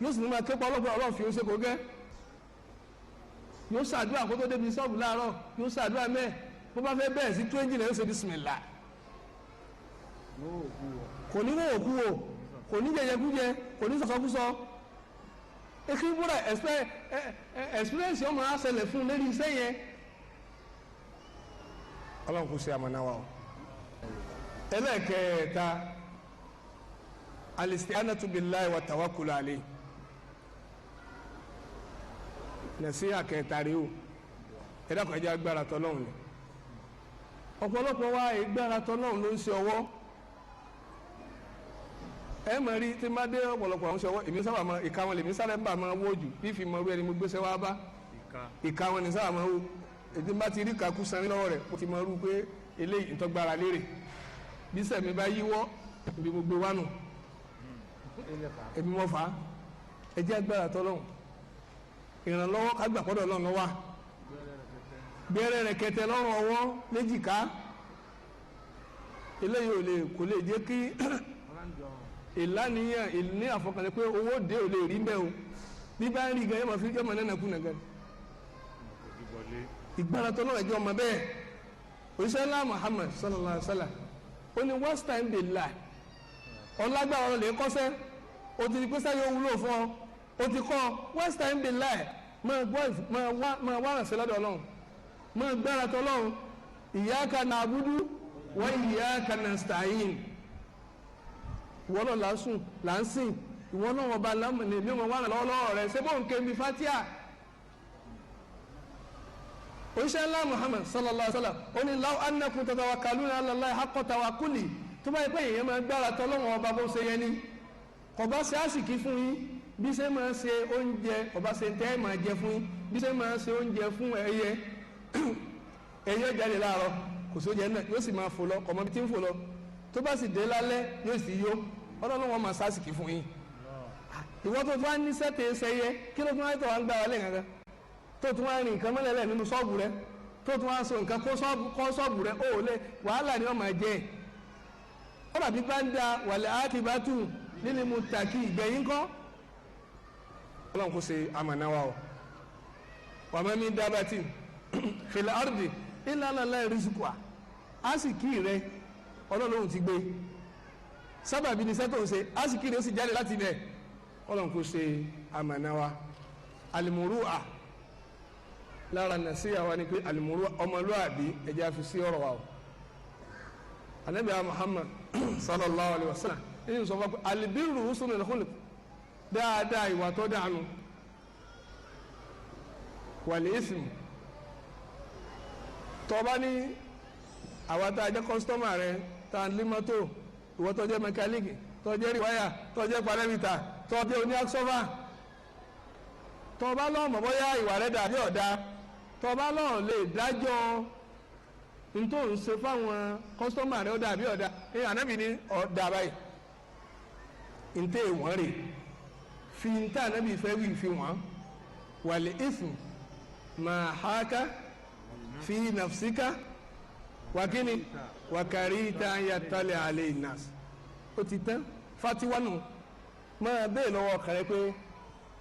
yóò sì ní máa képa ọlọ́pàá Ọlọ́run fi ń ṣe kò gẹ́. Yóò ṣàdúrà kó tó débi ṣọ́ọ̀bù láàárọ̀, yóò ṣàdúrà mẹ́ẹ̀ bó bá fẹ́ bẹ̀rẹ̀ sí tó ẹ́ńjìnì yóò ṣe bísímìlà. Kò ní wọ́n òkú o, kò ní jẹjẹkújẹ, kò ní sọsọkúsọ. Ekibura experience ọmọ asẹlẹ fún lórí iṣẹ́ yẹn. Ọlọ́run kò ṣe àmọ̀nà wa o. Ẹlẹ́ẹ̀kẹta, al-isti'anatu billahi wa tawakkulu alayhi. Nasiha kẹta rèé o. Ẹ dákun, ẹ jẹ́ agbára tọ́lọ́run ni. Ọ̀pọ̀lọpọ̀ wa ìgbára tọ́lọ́run ló ń ṣe ọwọ́. Ẹ mọ̀ rí tí má dé ọ̀pọ̀lọpọ̀ àwọn ṣọwọ́, èmi sábà mọ ìka wọn lèmi sábà ń bà máa wó jù bí fi mọ irú ẹni mo gbéṣẹ́ wá bá. Ìka wọn ni sábà máa wó. Ètí bá ti rí kakú sanni lọ́wọ́ rẹ̀, mo ti mọ irú pé eléyìí ntọ́gbára lérè. Bí sẹ̀mi bá yíwọ́, ibi mo gbé wá nù. Èmi mọ̀ fà á. Ẹ jẹ́ agbára tọ́lọ́hún. Ìrànlọ́wọ́ kágbà pọ́dọ̀ Ọlọ́run ló wà. Gbẹ́rẹ́ rẹ̀ kẹtẹ lọ́rùn ọwọ́ léjìká. Eléyìí ò lè kò lè jẹ́ kí ìlànìyàn ìní àfọkànlẹ̀ pé owó dé ò lè rí mbẹ́ o. Bí bá ń rí gan yọmọ fi yọmọ nánà kú nàgan. Ìgbára tọ́lọ́run ẹ̀jẹ̀ ọmọ bẹ́ẹ̀. Òṣìṣẹ́ ńlá Muhammad sallallahu alayhi wa sallam ó ní worst time dey lie. Ọlágbára ọ̀rọ̀ lè kọ́sẹ́, o ti di pé sẹ́yìn ó wúlò fún ọ, o ti kọ́ worst time dey lie. Máa gbọ́ máa wá ránṣẹ́ lọ́dọ̀ Ọlọ́run, máa gbára tọ́lọ́run. Iyyaka na'budu wa iyyaka nasta'in. Ìwọ náà là ń sùn là ń sìn, ìwọ náà wọn bá lámù ní èmi wọn wà lọ́wọ́ rẹ. Ṣé bóun kébi fatia? Oníṣẹ́ ńlá Muhammad sallallahu alayhi wa sallam ó ní law annakum tatawakkaluna ala Allahi haqqa tawakkuli. Tó bá yẹ pé èèyàn máa gbára tọ́lọ́wọ́n ọba bó ṣe yẹ ni, kò bá ṣe àsìkí fún yín bí ṣe máa ṣe oúnjẹ, kò bá ṣe tẹ́ máa jẹ fún yín bí ṣe máa ṣe oúnjẹ fún ẹyẹ. Ẹyẹ jáde láàárọ̀ kò sóúnjẹ náà, yóò sì máa fò lọ, kò mọ bí tí ń fò lọ. Tó bá sì dé lálẹ́ yóò sì yó. Ọlọ́run wọn máa sásìkì fún yín. Ìwọ tó tún wá ní sẹ́tẹ̀ ṣẹyẹ, kí ló tún wá tó wá ń gbára lẹ́yìn kankan tó tún wá rìn nǹkan mọ́lẹ̀ lẹ̀ nínú ṣọ́ọ̀bù rẹ tó tó tún wá so nǹkan kó sọ́ọ̀bù rẹ ó lé wàhálà ni wọ́n máa jẹ́. Ọ̀rọ̀ bí bá ń da wàlẹ̀ ákìbátù nínú mu tàkì ìgbẹ̀yìn kọ́. Ọlọ́run kò ṣe amọ̀nà wa o. Wa ma min dabbatin fil ardi illa ala Allahi rizquha. Á sì kí rẹ Ọlọ́run ti gbé sábàbí ni sẹ́tò ń ṣe, á sì kí rẹ ó sì jáde láti ibẹ̀. Ọlọ́run kò ṣe amọ̀nà wa. Al-muru'a lára nàṣíyà wa ni pé al-muru'a ọmọlúwàbí ẹ̀jẹ̀ àfi sí ọ̀rọ̀ wa o. Anabi Muhammad sallallahu alayhi wa sallam ẹni sọ fún alibirru husnul khuluq, dáadáa ìwà tó dànù, wal ism. Tọba ní àwa tá a jẹ́ kọ́sítọ́mà rẹ tá a lé mọ́tò, ìwọ tó jẹ́ mẹkáníìkì, tó jẹ́ rìwáyà, tó jẹ́ panẹ́mìtà, tó jẹ́ oní akṣọ́fà, tọba lọ́mọ bóyá ìwà rẹ dàbí ọ̀dà, tọba lọ́ọ̀ lè dájọ́ ntó ń ṣe fáwọn kọ́sítọ́mà rẹ ó dàbí ọ̀dà, ẹ ànábì ní ọ̀dà báyìí ntẹ́ ìwọ̀n rè fi ntẹ́ ànábì fẹ́ wí fi wọ́n. Wal ism ma haka fi nafsika wakini wakarita an yattali alayhi nas. Ó ti tán fatiwanu máa bẹ́ẹ̀ lọ́wọ́ ọkàn rẹ pé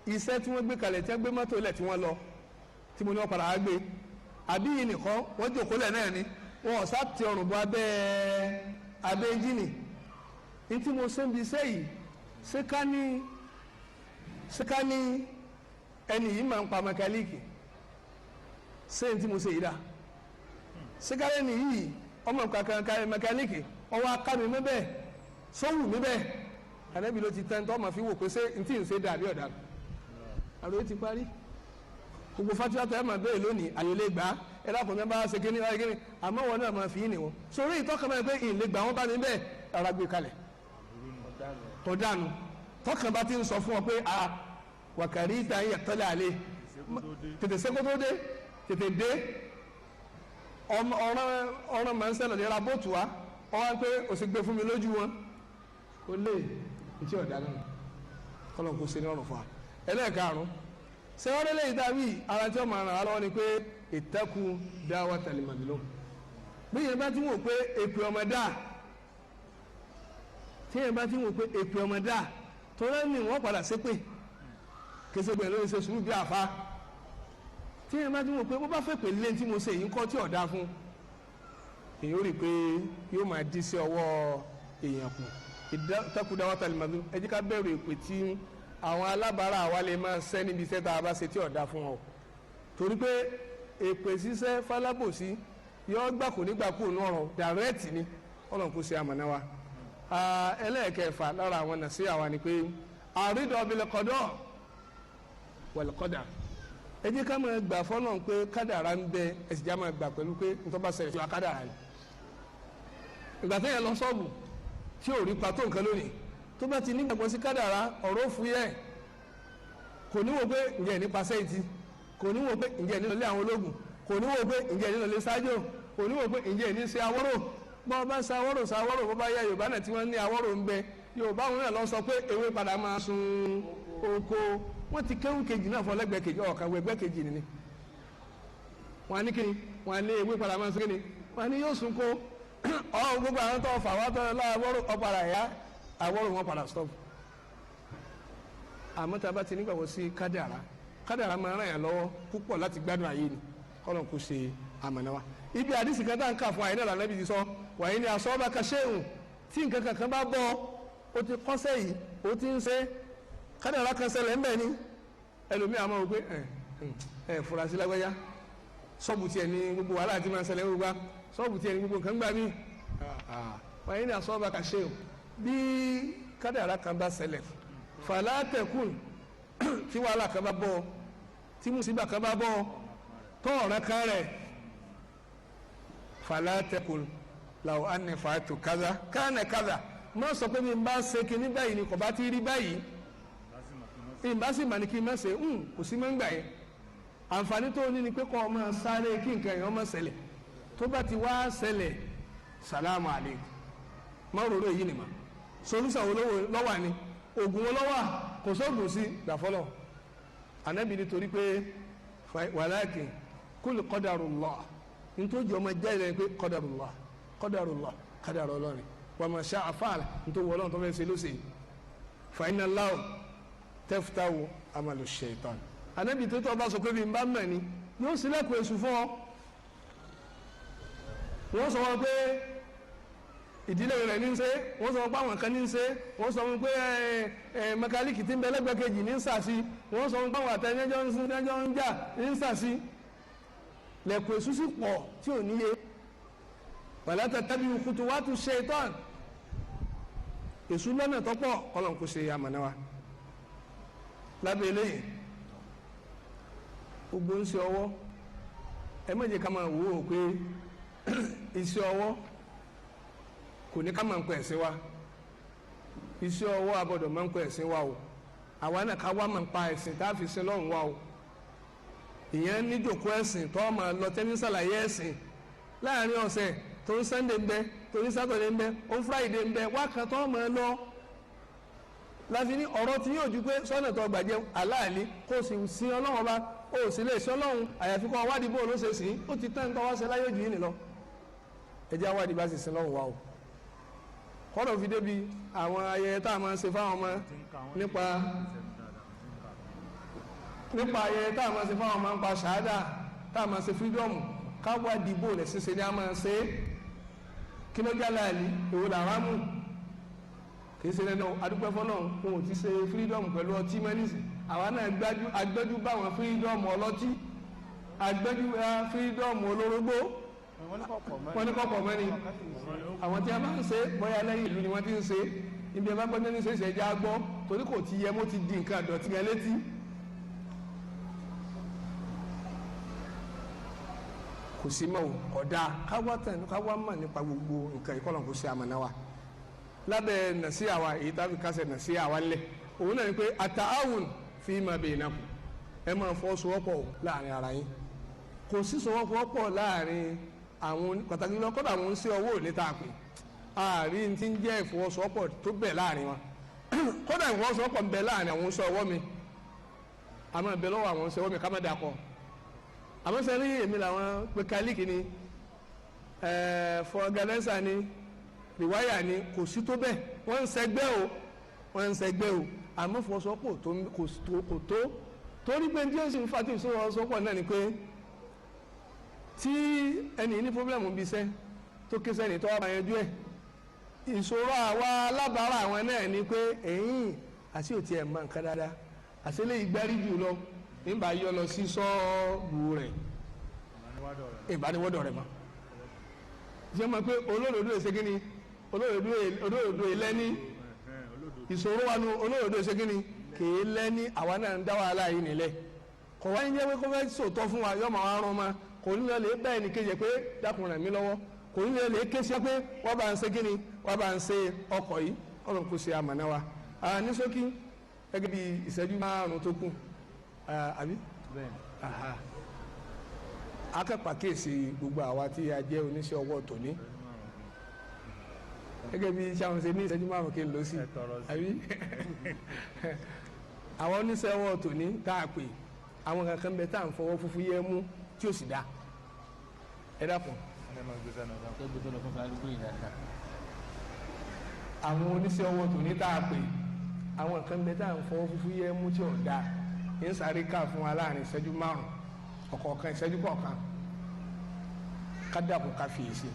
iṣẹ́ tí wọ́n gbé kalẹ̀, tí wọ́n gbé mọ́tò lẹ̀ tí wọ́n lọ, tí mo ní wọ́n padà á gbé, àbí yìí nìkan wọ́n jòkó lẹ̀ náà ni wọn ò sá ti ọrùn bọ abẹ́ ẹ́ńjìnì. Ní tí mo ṣe ń bi iṣẹ́ yìí, ṣé ká ní ẹni yìí máa ń pa mẹkáníìkì, ṣé ní tí mo ṣe yìí dá? Ṣé ká lẹ́ni yìí ọmọ kankan mẹkáníìkì ọwọ́ aká mi mí bẹ́ẹ̀, sówù mí bẹ́ẹ̀? Ànábì ló ti tẹ́ ń tọ́ ọmọ fi wò pé ṣé n tí ń ṣe dàbí ọ̀dà. Àròyé ti parí. Gbogbo fatiwa tó ẹ máa bẹ́ẹ̀ lónìí àyè lè gbà á, ẹ dákun mi bá ṣe kíní báyìí kíní, àmọ́ wọn náà máa fi yín nìwọ̀n sórí ìtọ́kàn máa pé ìlè gbà wọ́n bá mi bẹ́ẹ̀ ara gbé kalẹ̀ tó dànù. Tọkàn bá ti ń sọ fún ọ pé a wàkàrí ìta yẹ tọ́lẹ̀ àlè tètè sẹ́kó tó dé, tètè dé. Ọ̀ràn máa ń sẹ́lẹ̀ lè ra bóòtù wa, ọ wá pé o sì gbé fún mi lójú wọn kò lè ntí ọ̀dà náà kọ́lọ̀ kó ṣe ní ọ̀rùn fún wa. Ẹlẹ́ẹ̀karùn-ún sẹ́wọ́n lè dàbí ara tí wọ́n máa ràn án lọ́wọ́ ni pé ìtẹ́kù dáwà tẹ̀lé-màdìlọ́. Bí yẹn bá ti wò pé èpè ọmọ dáa, tí yẹn bá ti wò pé èpè ọmọ dáa, torí ní wọ́n padà ṣépè késegbè ló ń ṣe sùúrù bí àfa. Tí yẹn bá ti wò pé bó bá fẹ́ pè lé tí mo ṣe èyí ń kọ́ tí ọ̀dà fún, èyí ó rí i pé yóò máa dí sí ọwọ́ èèyàn kù. Ìtẹ́kù dáwà tẹ̀lé-màdìlọ́, ẹ jẹ́ ká bẹ̀rù èpè tí àwọn alábàárà wa lè máa ṣẹ́ níbi iṣẹ́ tá a bá ṣe tí ọ̀dà fún ọ, torí pé èpè ṣiṣẹ́ falábòsí yọ gbàkú nígbàkú òun ọ̀rọ̀ dàrẹ́ẹ̀tì ni. Ọlọ́run kò ṣe àmọ̀nà wa. Ẹlẹ́ẹ̀kẹfà lára àwọn nàṣíyà wa ni pé àrídọ̀ bil-qada wal-qadar. Ẹ jẹ́ ká máa gbà fọ́lọ́run pé kádàrá ń bẹ, ẹ sì já máa gbà pẹ̀lú pé nítorí bá ṣẹlẹ̀ sí wa kádàrá ni. Ìgbà téèyàn lọ sọ́ọ̀bù tí ò rí pató nǹkan lónìí, tó bá ti nígbàgbọ́ sí kádàrá ọ̀rọ̀ òfúyẹ́, kò ní wò pé ǹjẹ́ nípa sẹ́yìntì, kò ní wò pé ǹjẹ́ nílò lé àwọn ológun, kò ní wò pé ǹjẹ́ nílò lé sájò, kò ní wò pé ǹjẹ́ ní ṣe awọ́rò. Bọ́ bá ṣe awọ́rò ṣe awọ́rò, bọ́ bá yá Yorùbá náà tí wọ́n ní awọ́rò ń bẹ, Yorùbá òun náà lọ sọ pé ewé padà máa sun oko. Wọ́n ti kéwù kejì náà fọ lẹ́gbẹ̀ẹ́ kejì, ọ̀kan wẹ̀gbẹ́ kejì nìní. Wọ́n á ní kíni, wọ́n á ní ewé padà máa sun kíni, wọ́n á ní yóò sun ko. Ọ̀ gbogbo àwọn tó fà wá tó láwọ́rò ọ̀padà yá àwọ̀rò wọn padà stop. Àmọ́ tá a bá ti nígbàgbọ́ sí kádàrá, kádàrá máa ràn yàn lọ́wọ́ púpọ̀ láti gbádùn ayé ni. Kọ́lọ̀ kó ṣe àmọ̀nà wa. Ibi àdìsí kan tá à ń kà fún àyè náà lànà ibi ti sọ wàyí ni àsọ́ọ́bà ka ṣéhùn, tí nǹkan kankan bá bọ̀ ó ti kọ́sẹ́ yìí, ó ti ń ṣe kádàrá kan ṣẹlẹ̀ ńbẹ̀ ni. Ẹlòmíì àmọ́ wò pé ẹ fura sí lágbájá, sọ́ọ̀bù tiẹ̀ ní gbogbo wàhálà àti máa ṣẹlẹ̀ gbogbo sọ́ọ̀bù tiẹ̀ ní gbogbo nǹkan gbà mí. Wàyí ni àsọ́ọ́bà ka ṣéhùn, bí kádàrá kan bá ṣẹlẹ̀ fàlàtẹ̀kùn, tí wàhálà kan bá bọ̀, tí mùsíbà kan bá bọ̀, tó ọ̀rẹ́ kan rẹ̀, fàlàtẹ̀kùn làwọn ànìfàtò kaza kánà kaza, má sọ pé mi bá ṣe kinní báyìí ni kò bá ti rí báyìí, mi bá sì mà ní kí n má ṣe, kò sí máa ń gbà yẹn. Àǹfààní tó ní ni pé kọ́ ọ máa sáré kí nǹkan yẹn ó má ṣẹlẹ̀, tó bá ti wá ṣẹlẹ̀ sàlámù àlékún, má rò rò èyí ni mà solúsà wo lọ́wà ni, oògùn wo lọ́wà, kò sóògùn sí gbàfọ́lọ̀. Ànábì nítorí pé wàláàkì kul qadarullah, Nítorí ọmọ jáde lẹ́nu pé qadarullah qadarullah kádàrá Ọlọ́run wa ma sha'a fa'ala, nítorí wọ́n Ọlọ́run tó fẹ́ ṣe ló ṣe. Fa inna Allaha taftahu amalu shaitan. Ànábì tó tọ́ bá sọ pé bí n bá mọ̀ ni yóò sílẹ̀kùn èṣù fún ọ. Wọ́n sọ wọn pé ìdílé rẹ̀ ní í ṣe, wọ́n sọ wọn pé àwọn kan ní í ṣe, wọ́n sọ wọn pé mẹkáníìkì tí ń bẹ lẹ́gbẹ̀ẹ́ kejì ní ń sàṣì, wọ́n sọ wọn pé àwọn àtẹnẹ́jọ́ ń jà ní ń sàṣì. Lẹ̀kùn èṣù sì pọ̀ tí ò níye. Wala tattabi'u khutuwati shaitan. Èṣù lọ́nà tọ́pọ̀, Ọlọ́run kò ṣe àmàna wa. Lábẹ́ eléyìí, gbogbo ń ṣe ọwọ́, ẹ má jẹ́ ká máa wò ó pé iṣẹ́ ọwọ́ kò ní ká máa ń pẹ́ ẹ̀sìn wa. Iṣẹ́ ọwọ́ abọ́dọ̀ máa ń pẹ́ ẹ̀sìn wa o. Àwa náà ká wá máa ń pa ẹ̀sìn tá a fi sin lọ́run wa o. Ìyẹn níjòkó ẹ̀sìn tó máa lọ tẹ́ni sàlàyé ẹ̀sìn láàrin ọ̀sẹ̀, tó ń Sunday ń bẹ, tó ń Saturday ń bẹ, ó ń Friday ń bẹ, wákàn tó máa lọ. Láfi ní ọ̀rọ̀ tí yóò ju pé sọ́nà tó gbàjẹ́ aláàlí kó sì sin Ọlọ́run ọba, ó sì lè sin Ọlọ́run àyàfi kó wádìí bó ló ṣe sìn, ó ti tán tó wá ṣe láyé jù yín nìlọ. Ẹ jẹ́ àwádìí bá sì sin Ọlọ́run wa o. Kọ́dọ̀ fi débi àwọn ayẹyẹ tá a máa ń ṣe fáwọn ọmọ nípa ayẹyẹ tá a máa ń ṣe fáwọn ọmọ nípa ṣáádà tá a máa ń ṣe fírídọ́ọ̀mù, káwádìí bó lẹ̀ ṣiṣẹ́ ni a máa ń ṣe é. Kí ló jẹ́ aláàlí, èwo làwọn mú? Kì í ṣe lẹ́nu adúpẹ́ fọlọ́run wọn ò ti ṣe fírídọ́ọ̀mù pẹ̀lú ọtí mẹ́nìsì. Àwa náà agbẹ́jú bá wọn fírídọ́ọ̀mù ọlọ́tí, agbẹ́jú bá fírídọ́ọ̀mù olórógbó, wọ́n ní kọ́kọ́ mẹ́ni. Àwọn tí a máa ń ṣe bóyá lẹ́yìn ìlú ni wọ́n ti ń ṣe, ibi ẹ bá gbọ́dọ̀ ní ṣe ẹja gbọ́, torí kò ti yẹ mọ́ ti di nǹkan àdọ̀tí yẹn létí. Kò sí mọ́ o, kódà káwá tẹ̀ káwá mọ̀ nípa gbogbo nǹkan ìkọlọ̀ kò sí àmàna wa. Lábẹ́ nàṣí àwa èyí tá a fi kásẹ̀ nàṣí àwa ńlẹ̀, òun náà ni pé àtàáwùn fi máa bèèrè náà kù, ẹ máa fọwọ́sowọ́pọ̀ láàrin ara yín. Kò sí sowọ́pọ̀ láàrin àwọn pàtàkì lọ kọ́dà àwọn ń ṣe ọwọ́ òní tá a pè àárín tí ń jẹ́ ìfọwọ́sowọ́pọ̀ tó bẹ̀ láàrin wọn. Kọ́dà ìfọwọ́sowọ́pọ̀ ń bẹ láàrin àwọn ń ṣe ọwọ́ mi, àmọ́ ìbẹ̀ lọ́wọ́ àwọn ń ṣe ọwọ́ mi ká má dà kọ́. Àmọ́ sẹ́rí èmi làwọn mẹkáníìkì ni, fọgànẹ́sà ni, rìwáyà ni, kò sí tó bẹ́ẹ̀. Wọ́n ń ṣẹgbẹ́ o, wọ́n ń ṣẹgbẹ́ o, àmọ́ ìfọwọ́sowọ́pọ̀ kò tó. Torí pé tí ó sì ń fa tí ìfọwọ́sowọ́pọ̀ náà ni pé tí ẹni ní pọ́blẹ́mù bí iṣẹ́ tó ké sẹ́ni tó wá bá yanjú ẹ̀, ìṣòro àwa alábàárà àwọn náà ni pé ẹ̀yìn àti òtí ẹ̀ mọ nǹkan dáadáa, àti eléyìí gbárí jù lọ nígbà yọ lọ sí ṣọ́ọ̀bù rẹ̀, ìbániwọ́dọ̀ rẹ̀ mọ́. Ṣé mọ̀ pé olódodo ṣe kí ni? Olódodo lẹ́ni. Ìṣòro wa nu olódodo ṣe kí ni? Kèé lẹ́ni. Àwa náà ń dá wàhálà yìí nílẹ̀. Kò wá ní jẹ́ pé kó fẹ́ sòótọ́ fún wa, yọ máa wá rán ma. Kò ní lọ lè bẹ́ẹ̀ ni kejì pé dákun ràn mí lọ́wọ́. Kò ní lọ lè ké sí pé wọ́n bá ń ṣe kí ni, wọ́n bá ń ṣe ọkọ̀ yìí. Ọlọ́run kò ṣe àmàna wa. Ní ṣókí gẹ́gẹ́ bí ìṣẹ́jú márùn-ún tó kù, àbí? Akẹ́pàá kíyèsí gbogbo àwa tí a jẹ́ oníṣẹ́ ọwọ́ tòní. Gẹ́gẹ́ bí sáwọn ṣe ní ìṣẹ́jú márùn-ún kí n lọ sí, àbí? Àwọn oníṣẹ́ ọwọ́ tòní tá a pè, àwọn kankan bẹ tá à ń fọwọ́ fúfú yẹ mú tí ó sì dá. Ẹ dákun. Àwọn oníṣẹ́ ọwọ́ tòní tá a pè, àwọn kan bẹ tá à ń fọwọ́ fúfú yẹ mú tí ò dá. Ń sáré ká fún wa láàrin ìṣẹ́jú márùn-ún ọ̀kọ̀ọ̀kan, ìṣẹ́jú kọ̀ọ̀kan, ká dàkún ká fi èsì.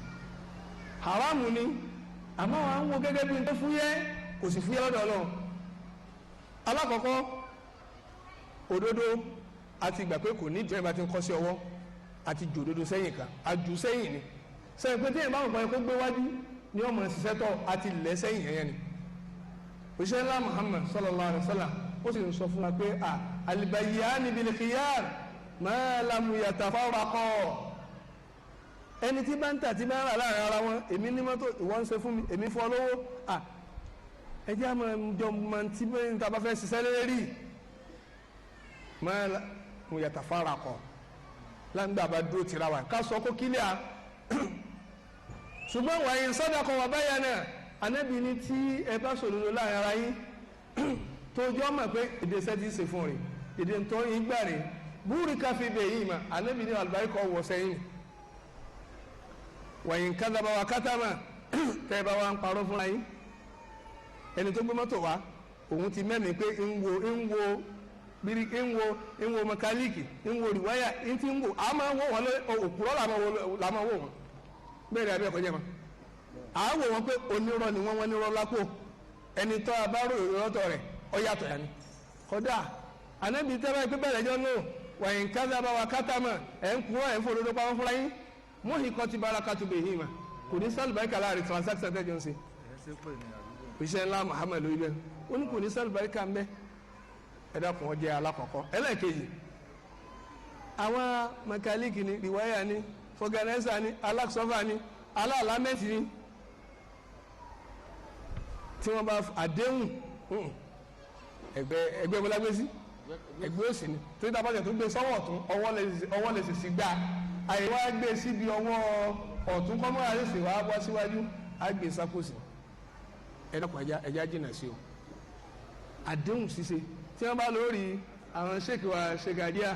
Haramu ni, àmọ́ àwọn wo gẹ́gẹ́ bí n tó fúyẹ́, kò sì fúyẹ́ lọ́dọ̀ Ọlọ́run. Alákọ̀ọ́kọ́, òdodo àti ìgbà pé kò ní ìjọba tí ń kọ́ sí ọwọ́ àti jù òdodo sẹ́yìn kan, àjù sẹ́yìn ni. Sẹ́yìn pé téèyàn bá wọn kọ́ gbé wájú ní ọmọ ṣiṣẹ́ tọ́ àti lẹ́ sẹ́yìn yẹn ni. Òṣìṣẹ́ ńlá Muhammad sallallahu alayhi wa sallam ó sì ń sọ fún wa pé al-bayyani bil-khiyar ma lam yatafarraqa. Ẹni tí bá ń tà tí bá ń rà láàrin ara wọn, èmi ní mọ́tò, ìwọ ń ṣe fún mi, èmi fún ọ lówó. Ẹ jẹ́ àmọ́ ẹjọ́ mọ tí bẹ́ẹ̀ ní ta bá fẹ́ ṣiṣẹ́ lérí. Ma lam yatafarraqa láǹgbà bá dúró tira wa ká sọ kó kílíà. Ṣùgbọ́n wa in sadaqa wa bayyana, Ànábì ní tí ẹ bá sòdodo láàrin ara yín, tó jọ́ mọ̀ pé èdè iṣẹ́ ti ṣe fún rẹ̀, èdè tó ń gbà rẹ̀, búrúkà fi bẹ̀ yìí mà, Ànábì ní àlùbáríkà wọ̀ sẹ́yìn. Wàyí kádàbà wà kátàmà, tẹ́ ẹ bá wa ń parọ́ fúnra yín. Ẹni tó gbé mọ́tò wá, òun ti mẹ́mìí pé ń wo ń wo bírí, ń wo ń wo mẹkáníìkì, ń wo rìwáyà, ń ti ń wo, a máa ń wò wọ́n lé òkúrọ́, là máa wò wọ́n. Bẹ́ẹ̀ ni àbí ẹ̀kọ́ jẹ́ ma à á wò wọ́n pé onírọ́ ni wọ́n, wọ́n nírọ́ lápò. Ẹni tó a bá rò ìrọ́tọ̀ rẹ̀, ọ yàtọ̀ yà ni. Kódà ànábì tẹ́ báyìí pé bẹ́ẹ̀ lẹ́jọ́ nù, wàyí kádàbà wà kátàmà, ẹ̀ ń kúrọ́, ẹ̀ ń fòdodo pamọ́ fúnra yín, mọ́hìn kọ́ ti bára kátó bèhìn mà kò ní sálùbáríkà láàrin transaction tẹ́jọ́ ń ṣe. Òṣìṣẹ́ ńlá Muhammad lórí bẹ́ẹ̀, ó ní kò ní sálùbáríkà ń bẹ́. Ẹ dákun, ó jẹ́ alákọ̀ọ́kọ́. Ẹlẹ́ẹ̀kejì, àwọn mẹkáníìkì ni, rìwáyà ni, fọgànẹ́sà ni, aláṣọ́fà ni, aláàlámẹ́tì ni, tí wọ́n bá àdéhùn, ẹgbẹ́ ẹgbẹ́ bọ́lá gbé sí ẹgbẹ́ òsì ni, torí tá a bá tẹ̀ tó gbé sọ́wọ́ ọ̀tún, ọwọ́ lè sì gbà. Àyè wá gbé síbi ọwọ́ ọ̀tún kọ́mọ́ àrísì wá wá síwájú, á gbé sápòsì. Ẹ dákun, ẹja jìnnà sí o. Àdéhùn ṣíṣe tí wọ́n bá lórí àwọn ṣèkì wa ṣèkàdíà.